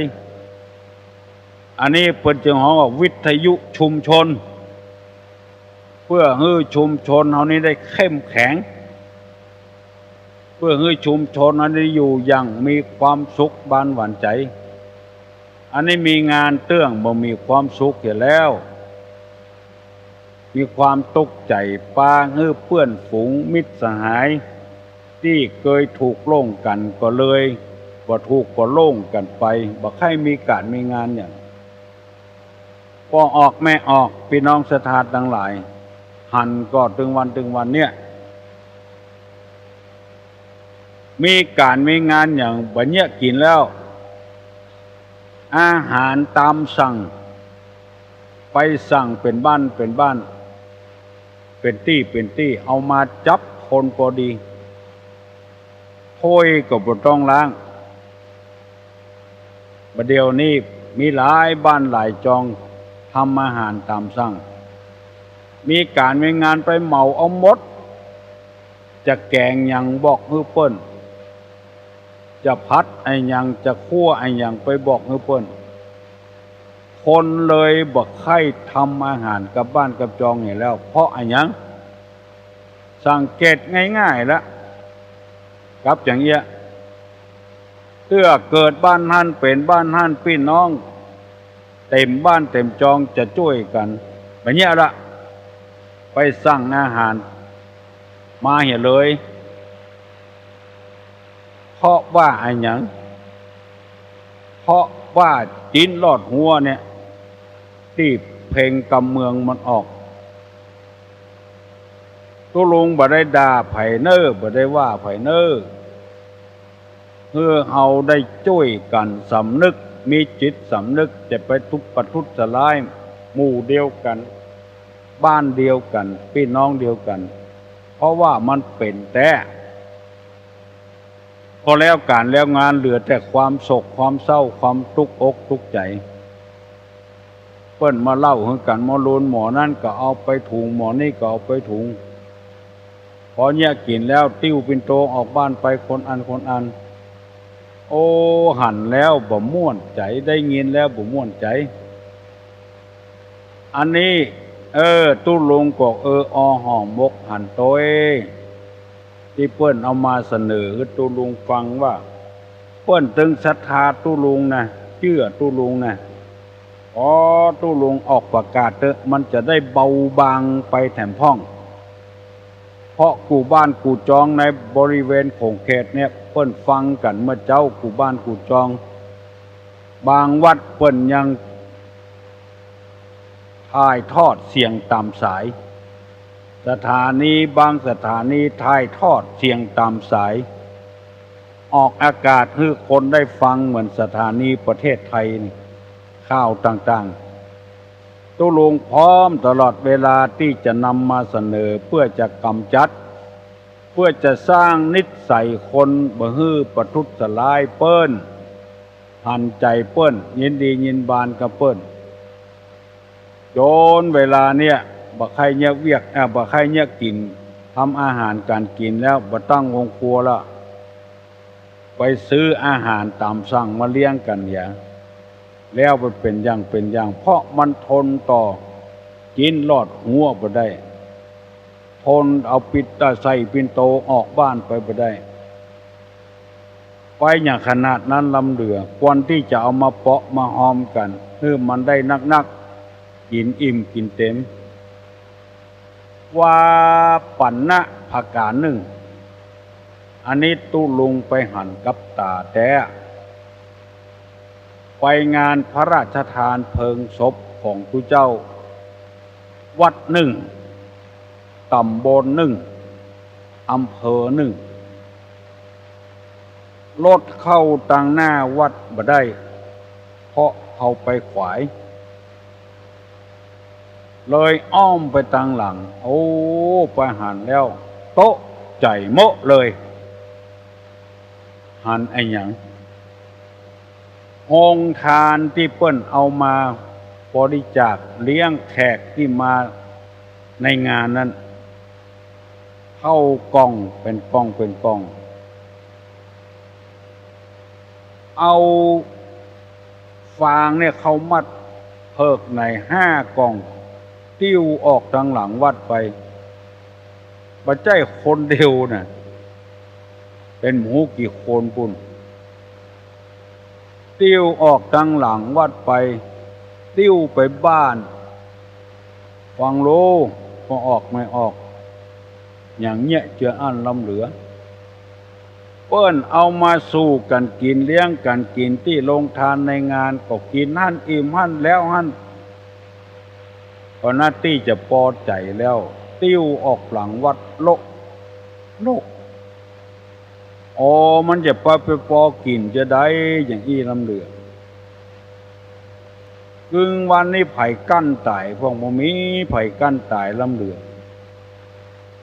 อันนี้เปิ้นจึงฮ้องว่าวิทยุชุมชน เปื้อหื้อชุมชนเฮานี้ได้เข้มแข็ง เปื้อหื้อชุมชนเฮานี้ได้อยู่อย่างมีความสุขบานหวานใจ๋ อันนี้มีงานเตื้องบ่มีความสุขเหียแล้ว มีความตุ๊กใจ๋ ปาหื้อเปื้อนฝูงมิตรสหาย ตี้เกยถูกโล่งกั๋นก็เลย บ่ถูกก็โล่งกั๋นไป บ่ใค่มีก๋านมีงานอย่าง ป้อออกแม่ออก ปี้น้องศรัทธาตังหลาย หันก่อตึงวันตึงวันเนี่ย มีก๋านมีงานอย่างบ่าเยียะกิ๋นแล้ว อาหารต๋ามสั่ง ไปสั่งเป๋นบ้านเป๋นบ้าน เป๋นตี้เป๋นตี้ เอามาจับคนปอดี ถ้วยก็บ่ต้องล้าง บ่าเดี่ยวนี้มีหลายบ้านหลายจอง ทำอาหารต๋ามสั่ง มีก๋านมีงานไปเหมาเอาหมด จะแก๋งหยังบอกหื้อเปิ้น จะผัดอะหยัง จะคั่วอะหยังไปบอกหื้อเปิ้น คนเลยบ่ใค่ทำอาหารกับบ้านกับจองเหียแล้ว เพราะอะหยัง สังเกตง่ายๆ ละ กับอย่างเอี้ย เตื้อเกิดบ้านหั้นเป๋นบ้านหั้น ปี้น้องเต๋มบ้านเต๋มจองจะจ้วยกั๋น บ่าเยียะละ ไปสั่งอาหารมาเหียเลย เพราะว่าอะหยัง เพราะว่าจิ๊นลอดฮัวเนี่ย ตี้เพลงกำเมืองมันออก ตุ๊ลุงบ่ได้ด่าใผเน่อ บ่ได้ว่าใผเน่อ หื้อเฮาได้จ้วยกั๋นสำนึก มีจิตสำนึก จะไปทุบประทุษร้าย หมู่เดียวกั๋น บ้านเดียวกั๋น ปี้น้องเดียวกั๋น เพราะว่ามันเป๋นแต๊ พอแล้วก๋านแล้วงานเหลือแต่ความโศกความเศร้า ความตุ๊กอกตุ๊กใจ๋ เปิ้นมาเล่าหื้อกั๋น หมอลูนหมอนั้นก็เอาไปถุง หมอนี้ก็เอาไปถุง พอเยียะกิ๋นแล้ว ติ้วปิ่นโตออกบ้านไปคนอันคนอัน โอ้ หันแล้วบ่ม่วนใจ๋ ได้ยินแล้วบ่ม่วนใจ๋ อันนี้ เออ ตุ๊ลุงก็เออออห่อหมกหันโตย ตี้เปิ้นเอามาเสนอหื้อตุ๊ลุงฟังว่า เปิ้นตึงศรัทธาตุ๊ลุงนะ เจื้อตุ๊ลุงนะ ขอตุ๊ลุงออกประกาศเต๊อะ มันจะได้เบาบางไปแถมพ่อง เพราะกู้บ้านกู้จองในบริเวณโขงเขตเนี่ย เปิ้นฟังกั๋นเมื่อเจ๊ากู้บ้านกู้จอง บางวัดเปิ้นยัง ถ่ายทอดเสียงต๋ามสาย สถานีบางสถานีถ่ายทอดเสียงต๋ามสาย ออกอากาศหื้อคนได้ฟังเหมือนสถานีประเทศไทยนี่ ข่าวต่างๆ ตุ๊ลุงพร้อมตลอดเวลาตี้จะนำมาเสนอเปื้อจะก๋ำจัด เปื้อจะสร้างนิสัยคนบ่หื้อประทุษร้ายเปิ้น หันใจ๋เปิ้น ยินดียินบานกับเปิ้น จ๋นเวลาเนี่ย บ่ใค่เยียะเวียก เอ่อ บ่ใค่เยียะกิ๋น ทำอาหารก๋านกิ๋นแล้ว บ่ตั้งโฮงครัวละ ไปซื้ออาหารต๋ามสั่งมาเลี้ยงกั๋นเหีย แล้วมันเป๋นอย่างเป๋นอย่าง เพราะมันทนต่อจิ๊นลอดฮัวบ่ได้ ทนเอาปิดตาใส่ปิ่นโตออกบ้านไปบ่ได้ ไปอย่างขนาดนั้นล้ำเหลือ ควรตี้จะเอามาเปาะมาฮอมกั๋น หื้อมันได้นักๆ กิ๋นอิ่มกิ๋นเต๋ม ว่าปั๋นนะผะก๋านนึ่ง อันนี้ตุ๊ลุงไปหันกับต๋าแต๊ ไปงานพระราชทานเพลิงศพของตุ๊เจ้า วัดนึ่ง ต๋ำบลนึ่ง อำเภอนึ่ง รถเข้าตังหน้าวัดบ่ได้ เพราะเขาไปขวาย เลยอ้อมไปตางหลัง โอ้ ไปหันแล้ว โต๊ะใจ๋โม้เลย หันอะหยัง โฮงตานตี้เปิ้นเอามาบริจาคเลี้ยงแขกตี้มาในงานนั้น เข้ากล่องเป๋นกล่องเป๋นกล่อง เอาฟางเนี่ยเข้ามัดเผิกในห้ากล่อง ติ้วออกตางหลังวัดไป บ่ใจ้คนเดียวน่ะ เป๋นบ่ฮู้กี่คนปู้น ติ้วออกตางหลังวัดไป ติ้วไปบ้าน ฟังโล บ่ออกไม่ออก อย่างเงี้ยเจืออั้นล้ำเหลือ เปิ้นเอามาสู่กั๋นกิ๋น เลี้ยงกั๋นกิ๋นตี้โฮงตานในงาน ก็กิ๋นหั้น อิ่มหั้น แล้วหั้น ก็นาตี้จะปอใจ๋แล้ว ติ้วออกหลังวัดโละโละ อ๋อ มันจะไป ไปปอกิ๋นจาใด อย่างอี้ล้ำเหลือ กึ่งวันนี้ใผกั้นต๋ายพ่อง บ่มีใผกั้นต๋ายล้ำเหลือ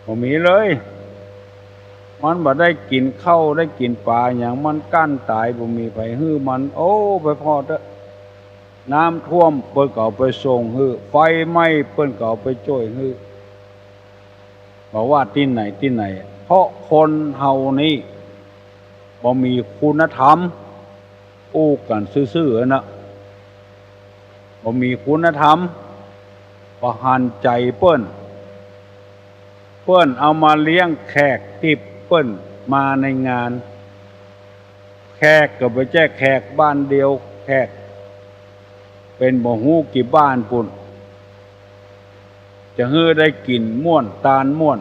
บ่มีเลย มันบ่ได้กิ๋นข้าวได้กิ๋นป๋าหยัง มันกั้นต๋าย บ่มีใผหื้อมัน โอ้ ไปผ่อเต๊อะ น้ำท่วมเปิ้นก็เอาไปส่งหื้อ ไฟไหม้เปิ้นก็เอาไปจ้วยหื้อ บ่ว่าตี้ไหนตี้ไหน เพราะคนเฮานี้บ่มีคุณธรรม อู้กั๋นซื่อๆ นะ บ่มีคุณธรรม บ่หันใจ๋เปิ้น เปิ้นเอามาเลี้ยงแขกตี้เปิ้นมาในงาน แขกก็บ่ใจ้แขกบ้านเดียว แขกเป๋นบ่ฮู้กี่บ้านปู้น จะหื้อได้กิ๋นม่วนตานม่วน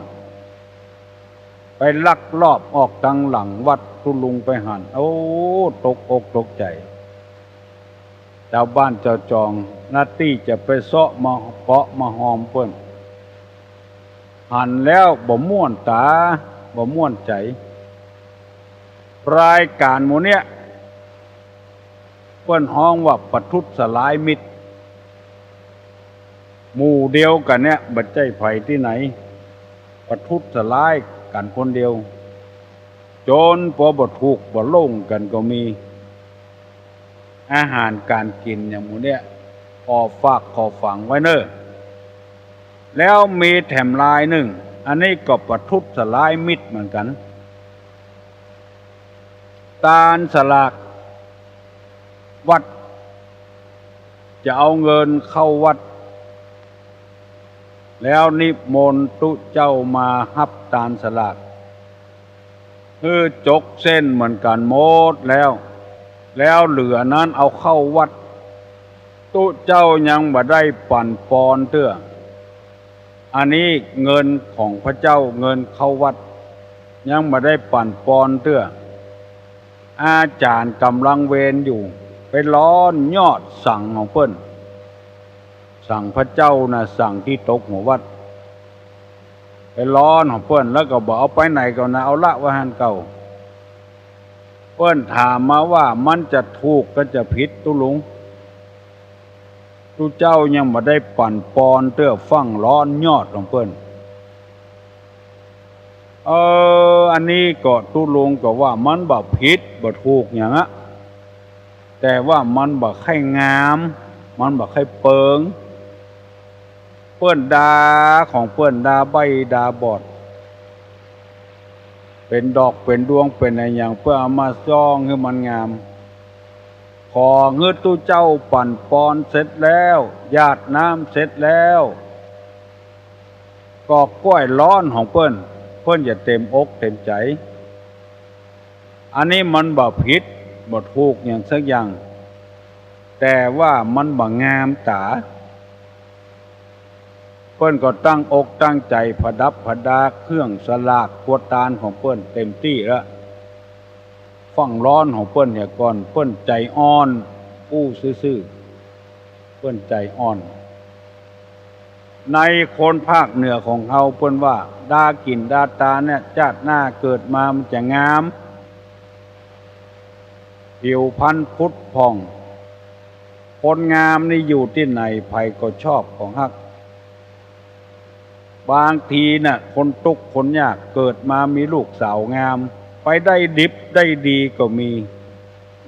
ไปลักลอบออกตางหลังวัด ตุ๊ลุงไปหัน โอ้ ตกอกตกใจ๋ จาวบ้านจาวจอง นาตี้จะไปเซาะมาเปาะมาฮอมเปิ้น หันแล้วบ่ม่วนต๋า บ่ม่วนใจ๋ รายก๋านหมู่เนี้ย เปิ้นฮ้องว่าประทุษร้ายมิตร หมู่เดียวกั๋นเนี่ย บ่ใจ้ใผตี้ไหน ประทุษร้ายกั๋นคนเดียว จ๋นปอบ่ถูกบ่โล่งกั๋นก็มี อาหารก๋านกิ๋นอย่างหมู่เนี้ย ขอฝากขอฝังไว้เน่อ แล้วมีแถมลายนึ่ง อันนี้ก็ประทุษร้ายมิตรเหมือนกั๋น ตานสลากวัด จะเอาเงินเข้าวัด แล้วนิมนต์ตุ๊เจ้ามาฮับตานสลาก หื้อจกเส้นเหมือนกั๋นหมดแล้ว แล้วเหลือนั้นเอาเข้าวัด ตุ๊เจ้ายังบ่ได้ปั๋นปอนเตื้อ อันนี้เงินของพระเจ้า เงินเข้าวัด ยังบ่ได้ปั๋นปอนเตื้อ อาจ๋ารย์ก๋ำลังเวรอยู่ ไปร้อนยอดสังของเปิ้น สังพระเจ้าน่ะ สังตี้ตกหัววัด ไปร้อนของเปิ้น แล้วก็บ่เอาไปไหนก่อนนะ เอาละไว้หั้นเก่า เปิ้นถามมาว่ามันจะถูกก็จะผิดตุ๊ลุง ตุ๊เจ้ายังบ่ได้ปั๋นปอนเตื้อ ฟั่งร้อนยอดของเปิ้น เออ อันนี้ก็ตุ๊ลุงก็ว่ามันบ่ผิดบ่ถูกหยังอะ แต่ว่ามันบ่ใค่งาม มันบ่ใค่เปิง เปิ้นดาของเปิ้นดาใบ้ดาบอด เป๋นดอกเป๋นดวงเป๋นอะหยัง เปิ้นเอามาจ้องหื้อมันงาม ขอหื้อตุ๊เจ้าปั๋นปอนเสร็จแล้ว หยาดน้ำเสร็จแล้ว ก็ก้อยร้อนของเปิ้น เปิ้นจะเต็มอกเต็มใจ๋ อันนี้มันบ่ผิดบ่ถูกหยังสักอย่าง แต่ว่ามันบ่งามต๋า เปิ้นก็ตั้งอกตั้งใจ๋ผดับผดาเครื่องสลากครัวตานของเปิ้นเต็มตี้แล้ว ฟั่งร้อนของเปิ้นเหียก่อน เปิ้นใจ๋อ่อน อู้ซื่อๆ เปิ้นใจ๋อ่อน ในคนภาคเหนือของเฮาเปิ้นว่า ดากิ๋นดาตานเนี่ย จาติหน้าเกิดมามันจะงาม ผิวพรรณผุดผ่อง คนงามนี่อยู่ตี้ไหนใผก็ชอบก็ฮัก บางทีน่ะ คนตุ๊กข์คนยากเกิดมามีลูกสาวงาม ไปได้ดิบได้ดีก็มี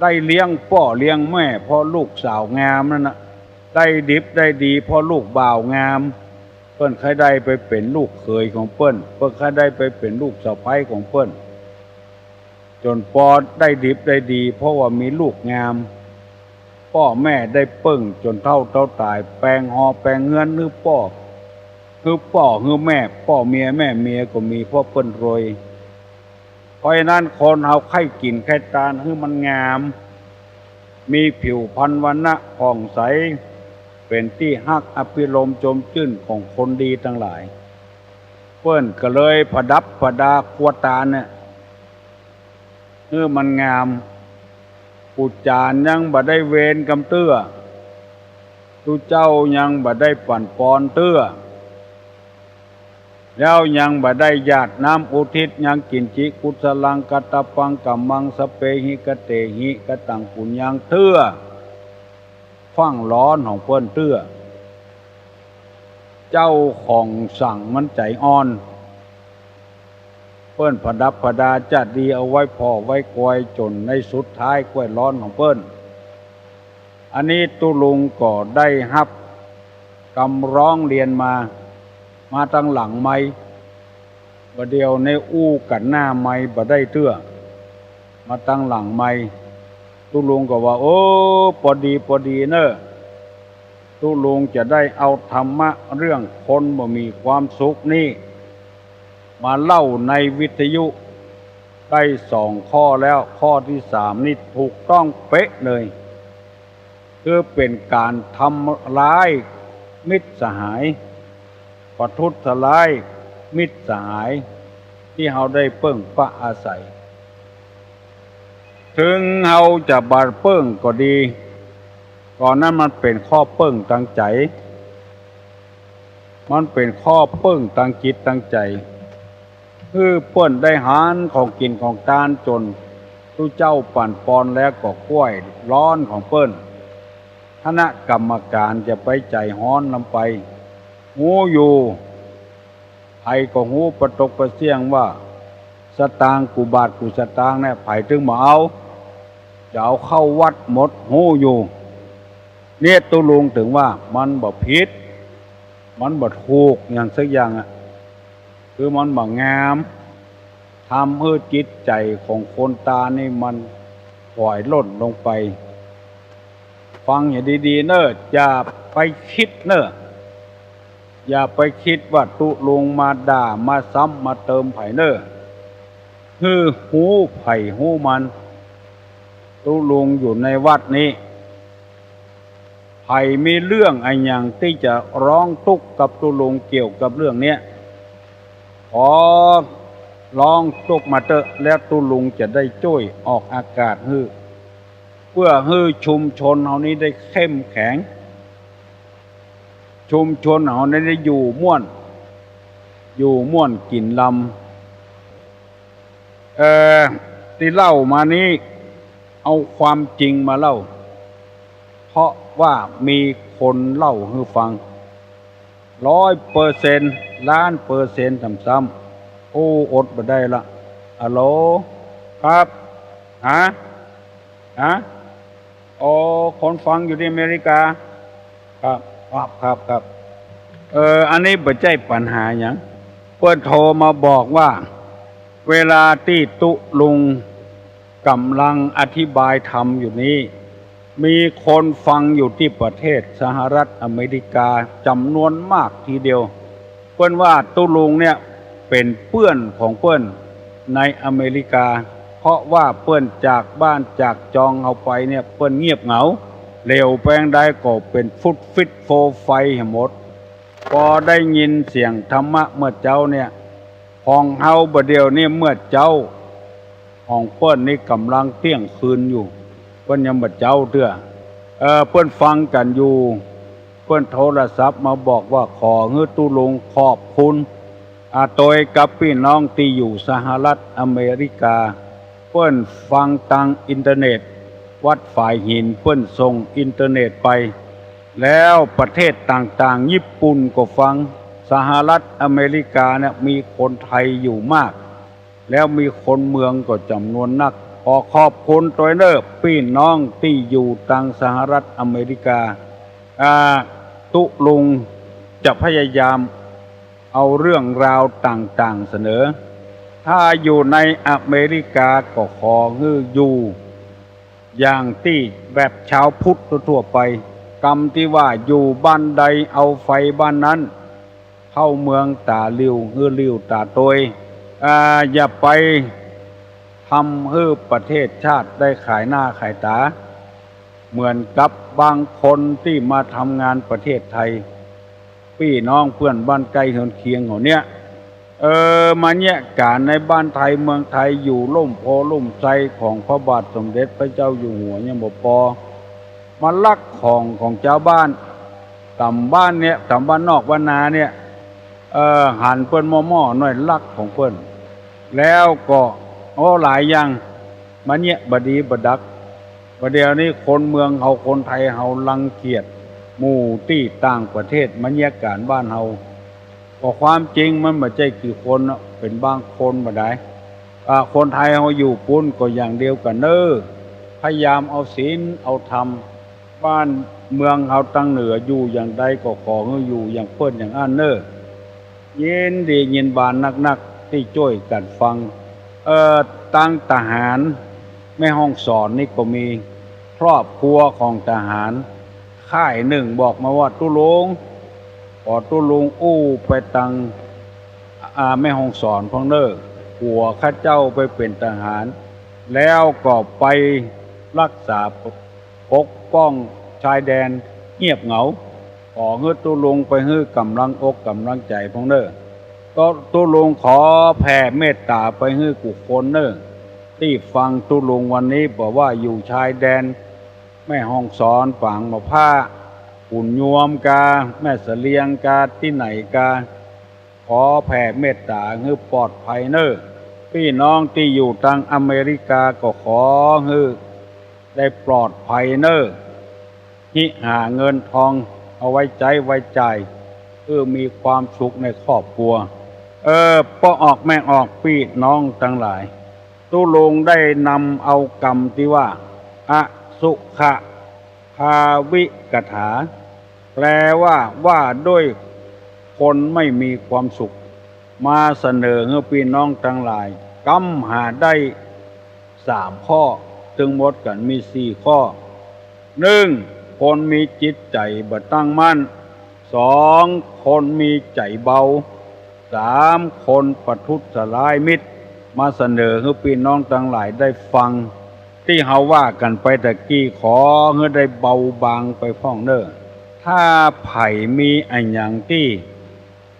ได้เลี้ยงป้อเลี้ยงแม่เพราะลูกสาวงามนั่นน่ะ ได้ดิบได้ดีเพราะลูกบ่าวงาม เปิ้นใค่ได้ไปเป๋นลูกเขยของเปิ้น เปิ้นใค่ได้ไปเป๋นลูกสะใภ้ของเปิ้น จ๋นปอได้ดิบได้ดี เพราะว่ามีลูกงาม ป้อแม่ได้เปิ้งจ๋นเฒ่าเฒ่าต๋าย แป๋งหอแป๋งเฮือนหื้อป้อ หื้อป้อหื้อแม่ ป้อเมียแม่เมียก็มี เพราะเปิ้นรวย เพราะฉะนั้นคนเฮาใค่กิ๋นใค่ตานหื้อมันงาม มีผิวพรรณวรรณะผ่องใส เป๋นตี้ฮักอภิรมย์จมจื้นของคนดีตังหลาย เปิ้นก็เลยผดับผดาครัวตานเนี่ย หื้อมันงาม ปู่จ๋ารย์ยังบ่ได้เวรกำเตื้อ ตุ๊เจ้ายังบ่ได้ปั่นปอนเตื้อ แล้วยังบ่ได้หยาดน้ำอุทิศ ยังกิ๋นจิกุสลังกัตตะปังกัมมัง สะเปหิ กะเตหิ กะตังปุญญังเตื้อ ฟั่งร้อนของเปิ้นเตื้อ เจ้าของสั่งมันใจ๋อ่อน เปิ้นผดับผดาจาติดีเอาไว้ผ่อไว้กอย จ๋นในสุดท้ายก้วยร้อนของเปิ้น อันนี้ตุ๊ลุงก็ได้ฮับกำร้องเรียนมา มาตังหลังไมค์ บ่าเดี่ยวนี้อู้กั๋นหน้าไมค์บ่ได้เตื้อ มาตังหลังไมค์ ตุ๊ลุงก็ว่า โอ้ ปอดีปอดีเน่อ ตุ๊ลุงจะได้เอาธรรมะเรื่องคนบ่มีความสุขนี่ มาเล่าในวิทยุได้สองข้อแล้ว ข้อตี้สามนี่ถูกต้องเป๊ะเลย คือเป๋นก๋านทำร้ายมิตรสหาย ประทุษร้ายมิตรสหายตี้เฮาได้เปิ้งปะอาศัย เถิงเฮาจะบ่เปิ้งก็ดี ก็นั้นมันเป๋นข้อเปิ้งตางใจ๋ มันเป๋นข้อเปิ้งตางจิตตางใจ๋ หื้อเปิ้นได้หาญของกิ๋นของตานจ๋นตุ๊เจ้าปั่นปอนแล้วก็ก้วยร้อนของเปิ้น คณะกรรมก๋านจะไปใจ๋ฮ้อนนำไป ฮู้อยู่ ใผก็ฮู้ปะตกปะเสี้ยงว่า สตางค์กูบาทกูสตางค์เนี่ย ใผเถิงบ่เอา จะเอาเข้าวัดหมด ฮู้อยู่ เนี่ยตุ๊ลุงเถิงว่ามันบ่ผิด มันบ่ถูกหยังสักอย่างอะ คือมันบ่งาม ทำหื้อจิตใจ๋ของคนตานนี่มันถอยล่นลงไป ฟังหื้อดีๆ เน่อ อย่าไปกึ๊ดเน่อ อย่าไปกึ๊ดว่าตุ๊ลุงมาด่ามาซ้ำมาเติมใผเน่อ หื้อฮู้ใผฮู้มัน ตุ๊ลุงอยู่ในวัดนี้ ใผมีเรื่องอะหยังตี้จะฮ้องตุ๊กข์กับตุ๊ลุงเกี่ยวกับเรื่องเนี้ย ขอฮ้องตุ๊กข์มาเต๊อะ แล้วตุ๊ลุงจะได้จ้วยออกอากาศหื้อ เปื้อหื้อชุมชนเฮานี้ได้เข้มแข็ง ชุมชนเฮานี้ได้อยู่ม่วน อยู่ม่วนกิ๋นลำ เอ่อ ตี้เล่ามานี้ เอาความจริงมาเล่า เพราะว่ามีคนเล่าหื้อฟัง ร้อยเปอร์เซ็นต์ ล้านเปอร์เซ็นต์ ซ้ำๆ โอ้ อดบ่ได้ละ ฮัลโหล ครับ ฮะ ฮะ อ๋อ คนฟังอยู่ตี้อเมริกา ครับ ครับ ครับ ครับ เอ่อ อันนี้บ่ใจ้ปัญหาหยัง เปิ้นโทรมาบอกว่า เวลาตี้ตุ๊ลุงก่ำลังอธิบายธรรมอยู่นี้ มีคนฟังอยู่ตี้ประเทศสหรัฐอเมริกาจ๋ำนวนมากทีเดียว เปิ้นว่าตุ๊ลุงเนี่ยเป๋นเปื้อนของเปิ้นในอเมริกา เพราะว่าเปิ้นจากบ้านจากจองเฮาไปเนี่ย เปิ้นเงียบเหงา เหลียวไปตางใดก็เป๋นฟุดฟิดโฟไฟหมด ปอได้ยินเสียงธรรมะเมื่อเจ๊าเนี่ย ของเฮาบ่าเดี่ยวนี้เมื่อเจ๊า ของเปิ้นนี่ก่ำลังเตี้ยงคืนอยู่ เปิ้นยังบ่เจ๊าเตื้อ เอ่อ เปิ้นฟังกั๋นอยู่ เปิ้นโทรศัพท์มาบอกว่าขอหื้อตุ๊ลุงขอบคุณ อาตวยกับปี้น้องตี้อยู่สหรัฐอเมริกา เปิ้นฟังตางอินเทอร์เน็ต วัดฝายหินเปิ้นส่งอินเทอร์เน็ตไป แล้วประเทศต่างๆ ญี่ปุ่นก็ฟัง สหรัฐอเมริกาเนี่ยมีคนไทยอยู่มาก แล้วมีคนเมืองก็จ๋ำนวนนัก ขอขอบคุณตวยเน่อปี้น้องตี้อยู่ตังสหรัฐอเมริกา อ่า ตุ๊ลุงจะพยายามเอาเรื่องราวต่างๆ เสนอ ถ้าอยู่ในอเมริกาก็ขอหื้ออยู่อย่างตี้แบบชาวพุทธทั่วๆ ไป กำตี้ว่าอยู่บ้านใดเอาไฟบ้านนั้น เข้าเมืองต๋าลิ่ว หื้อลิ่วต๋าตวย อ่า อย่าไปทำหื้อประเทศชาติได้ขายหน้าขายต๋า เหมือนกับบางคนตี้มาทำงานประเทศไทย ปี้น้องเปื้อนบ้านใก้เฮือนเคียงเขาเนี่ย เออ มาเยียะก๋านในบ้านไทยเมืองไทยอยู่ลุ่มโพธิ์ลุ่มไทรของพระบาทสมเด็จพระเจ้าอยู่หัวยังบ่ปอ มาลักของของจาวบ้าน ต๋ามบ้านเนี่ย ต๋ามบ้านนอกบ้านนาเนี่ย เออ หันเปิ้นหม้อๆ หน้อยลักของเปิ้น แล้วก็ โอ้ หลายอย่าง มาเยียะบ่ดีบ่ดัก บ่าเดี่ยวนี้คนเมืองเฮาคนไทยเฮารังเกียจหมู่ตี้ต่างประเทศมาเยียะก๋านบ้านเฮา ก็ความจริงมันบ่ใจ้กี่คนเนาะ เป๋นบางคนบ่ดาย อ่า คนไทยเฮาอยู่ปู๊นก็อย่างเดียวกั๋นเน่อ พยายามเอาศีลเอาธรรม บ้านเมืองเฮาตังเหนืออยู่อย่างใดก็ขอหื้ออยู่อย่างเปิ้นอย่างอั้นเน่อ ยินดียินบานนักๆ ตี้จ้วยกั๋นฟัง เอ่อ ตังทหารแม่ฮ่องสอนนี่ก็มี ครอบครัวของทหารค่ายนึ่งบอกมาว่า ตุ๊ลุง ขอตุ๊ลุงอู้ไปตัง อ่า แม่ฮ่องสอนพ่องเน่อ ผัวข้าเจ้าไปเป๋นทหาร แล้วก็ไปฮักษาปกป้องชายแดนเงียบเหงา ขอหื้อตุ๊ลุงไปหื้อก๋ำลังอกก๋ำลังใจ๋พ่องเน่อ ก็ตุ๊ลุงขอแผ่เมตต๋าไปหื้อกู้คนเน่อ ตี้ฟังตุ๊ลุงวันนี้บอกว่าอยู่ชายแดนแม่ฮ่องสอน ปางบ่าผ้า ขุนยวมกา แม่เสลียงกา ตี้ไหนกา ขอแผ่เมตต๋าหื้อปลอดภัยเน่อ ปี้น้องตี้อยู่ตังอเมริกาก็ขอหื้อได้ปลอดภัยเน่อ หิหาเงินทองเอาไว้ใจ๊ไว้จ่าย เพื่อมีความสุขในครอบครัว เออ ป้อออกแม่ออกปี้น้องตังหลาย ตุ๊ลุงได้นำเอากำตี้ว่า อสุขภาวิกถา แปลว่า ว่าด้วยคนไม่มีความสุข มาเสนอหื้อปี้น้องตังหลาย กำหาได้สามข้อ ตึงหมดกั๋นมีสี่ข้อ นึ่ง คนมีจิตใจ๋บ่ตั้งมั่น สอง คนมีใจ๋เบา สาม คนประทุษร้ายมิตร มาเสนอหื้อปี้น้องตังหลายได้ฟัง ตี้เฮาว่ากั๋นไปตะกี้ ขอหื้อได้เบาบางไปพ่องเน่อ ถ้าใผมีอะหยังตี้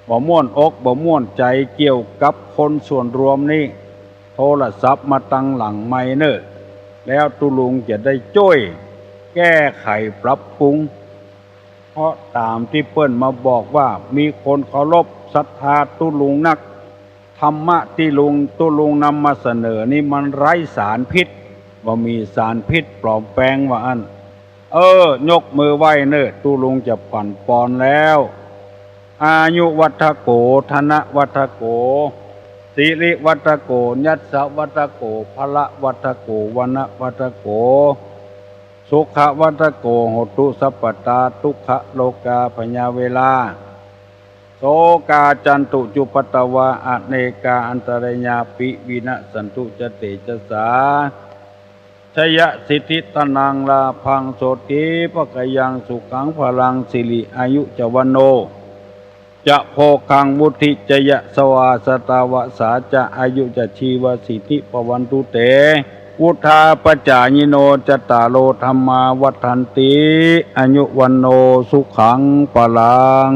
บ่ม่วนอกบ่ม่วนใจ๋เกี่ยวกับคนส่วนรวมนี้ โทรศัพท์มาตังหลังไมค์เน่อ แล้วตุ๊ลุงจะได้จ้วยแก้ไขปรับปรุง เพราะต๋ามตี้เปิ้นมาบอกว่ามีคนเคารพศรัทธาตุ๊ลุงนัก ธรรมะตี้ลุง ตุ๊ลุงนำมาเสนอนี้มันไร้สารพิษ บ่มีสารพิษปลอมแปลงว่าอั้น เออ ยกมือไหว้เน่อ ตุ๊ลุงจะปั่นปอนแล้ว อายุวัฒโก ธนวัฒโก สิริวัฒโก ยัสสะวัฒโก พละวัฒโก วรรณวัฒโก สุขวัฒโก โหตุสัพพตา ทุกขโรคาพยาเวรา โสกาจันตุจุปปตวา อเนกาอันตรายาปิวินะสสันตุจะเตจสา ชยสิทธิธนังลาภัง โสติภคยังสุขังพลัง สิริอายุจะวันโน จะโภคังวุฒิจะยะสวา สตาวสาจะอายุจะชีวสิทธิภวันตุเต วุฒาปจายิโน จัตตาโรธัมมาวัฒนติ อายุวันโนสุขังพลัง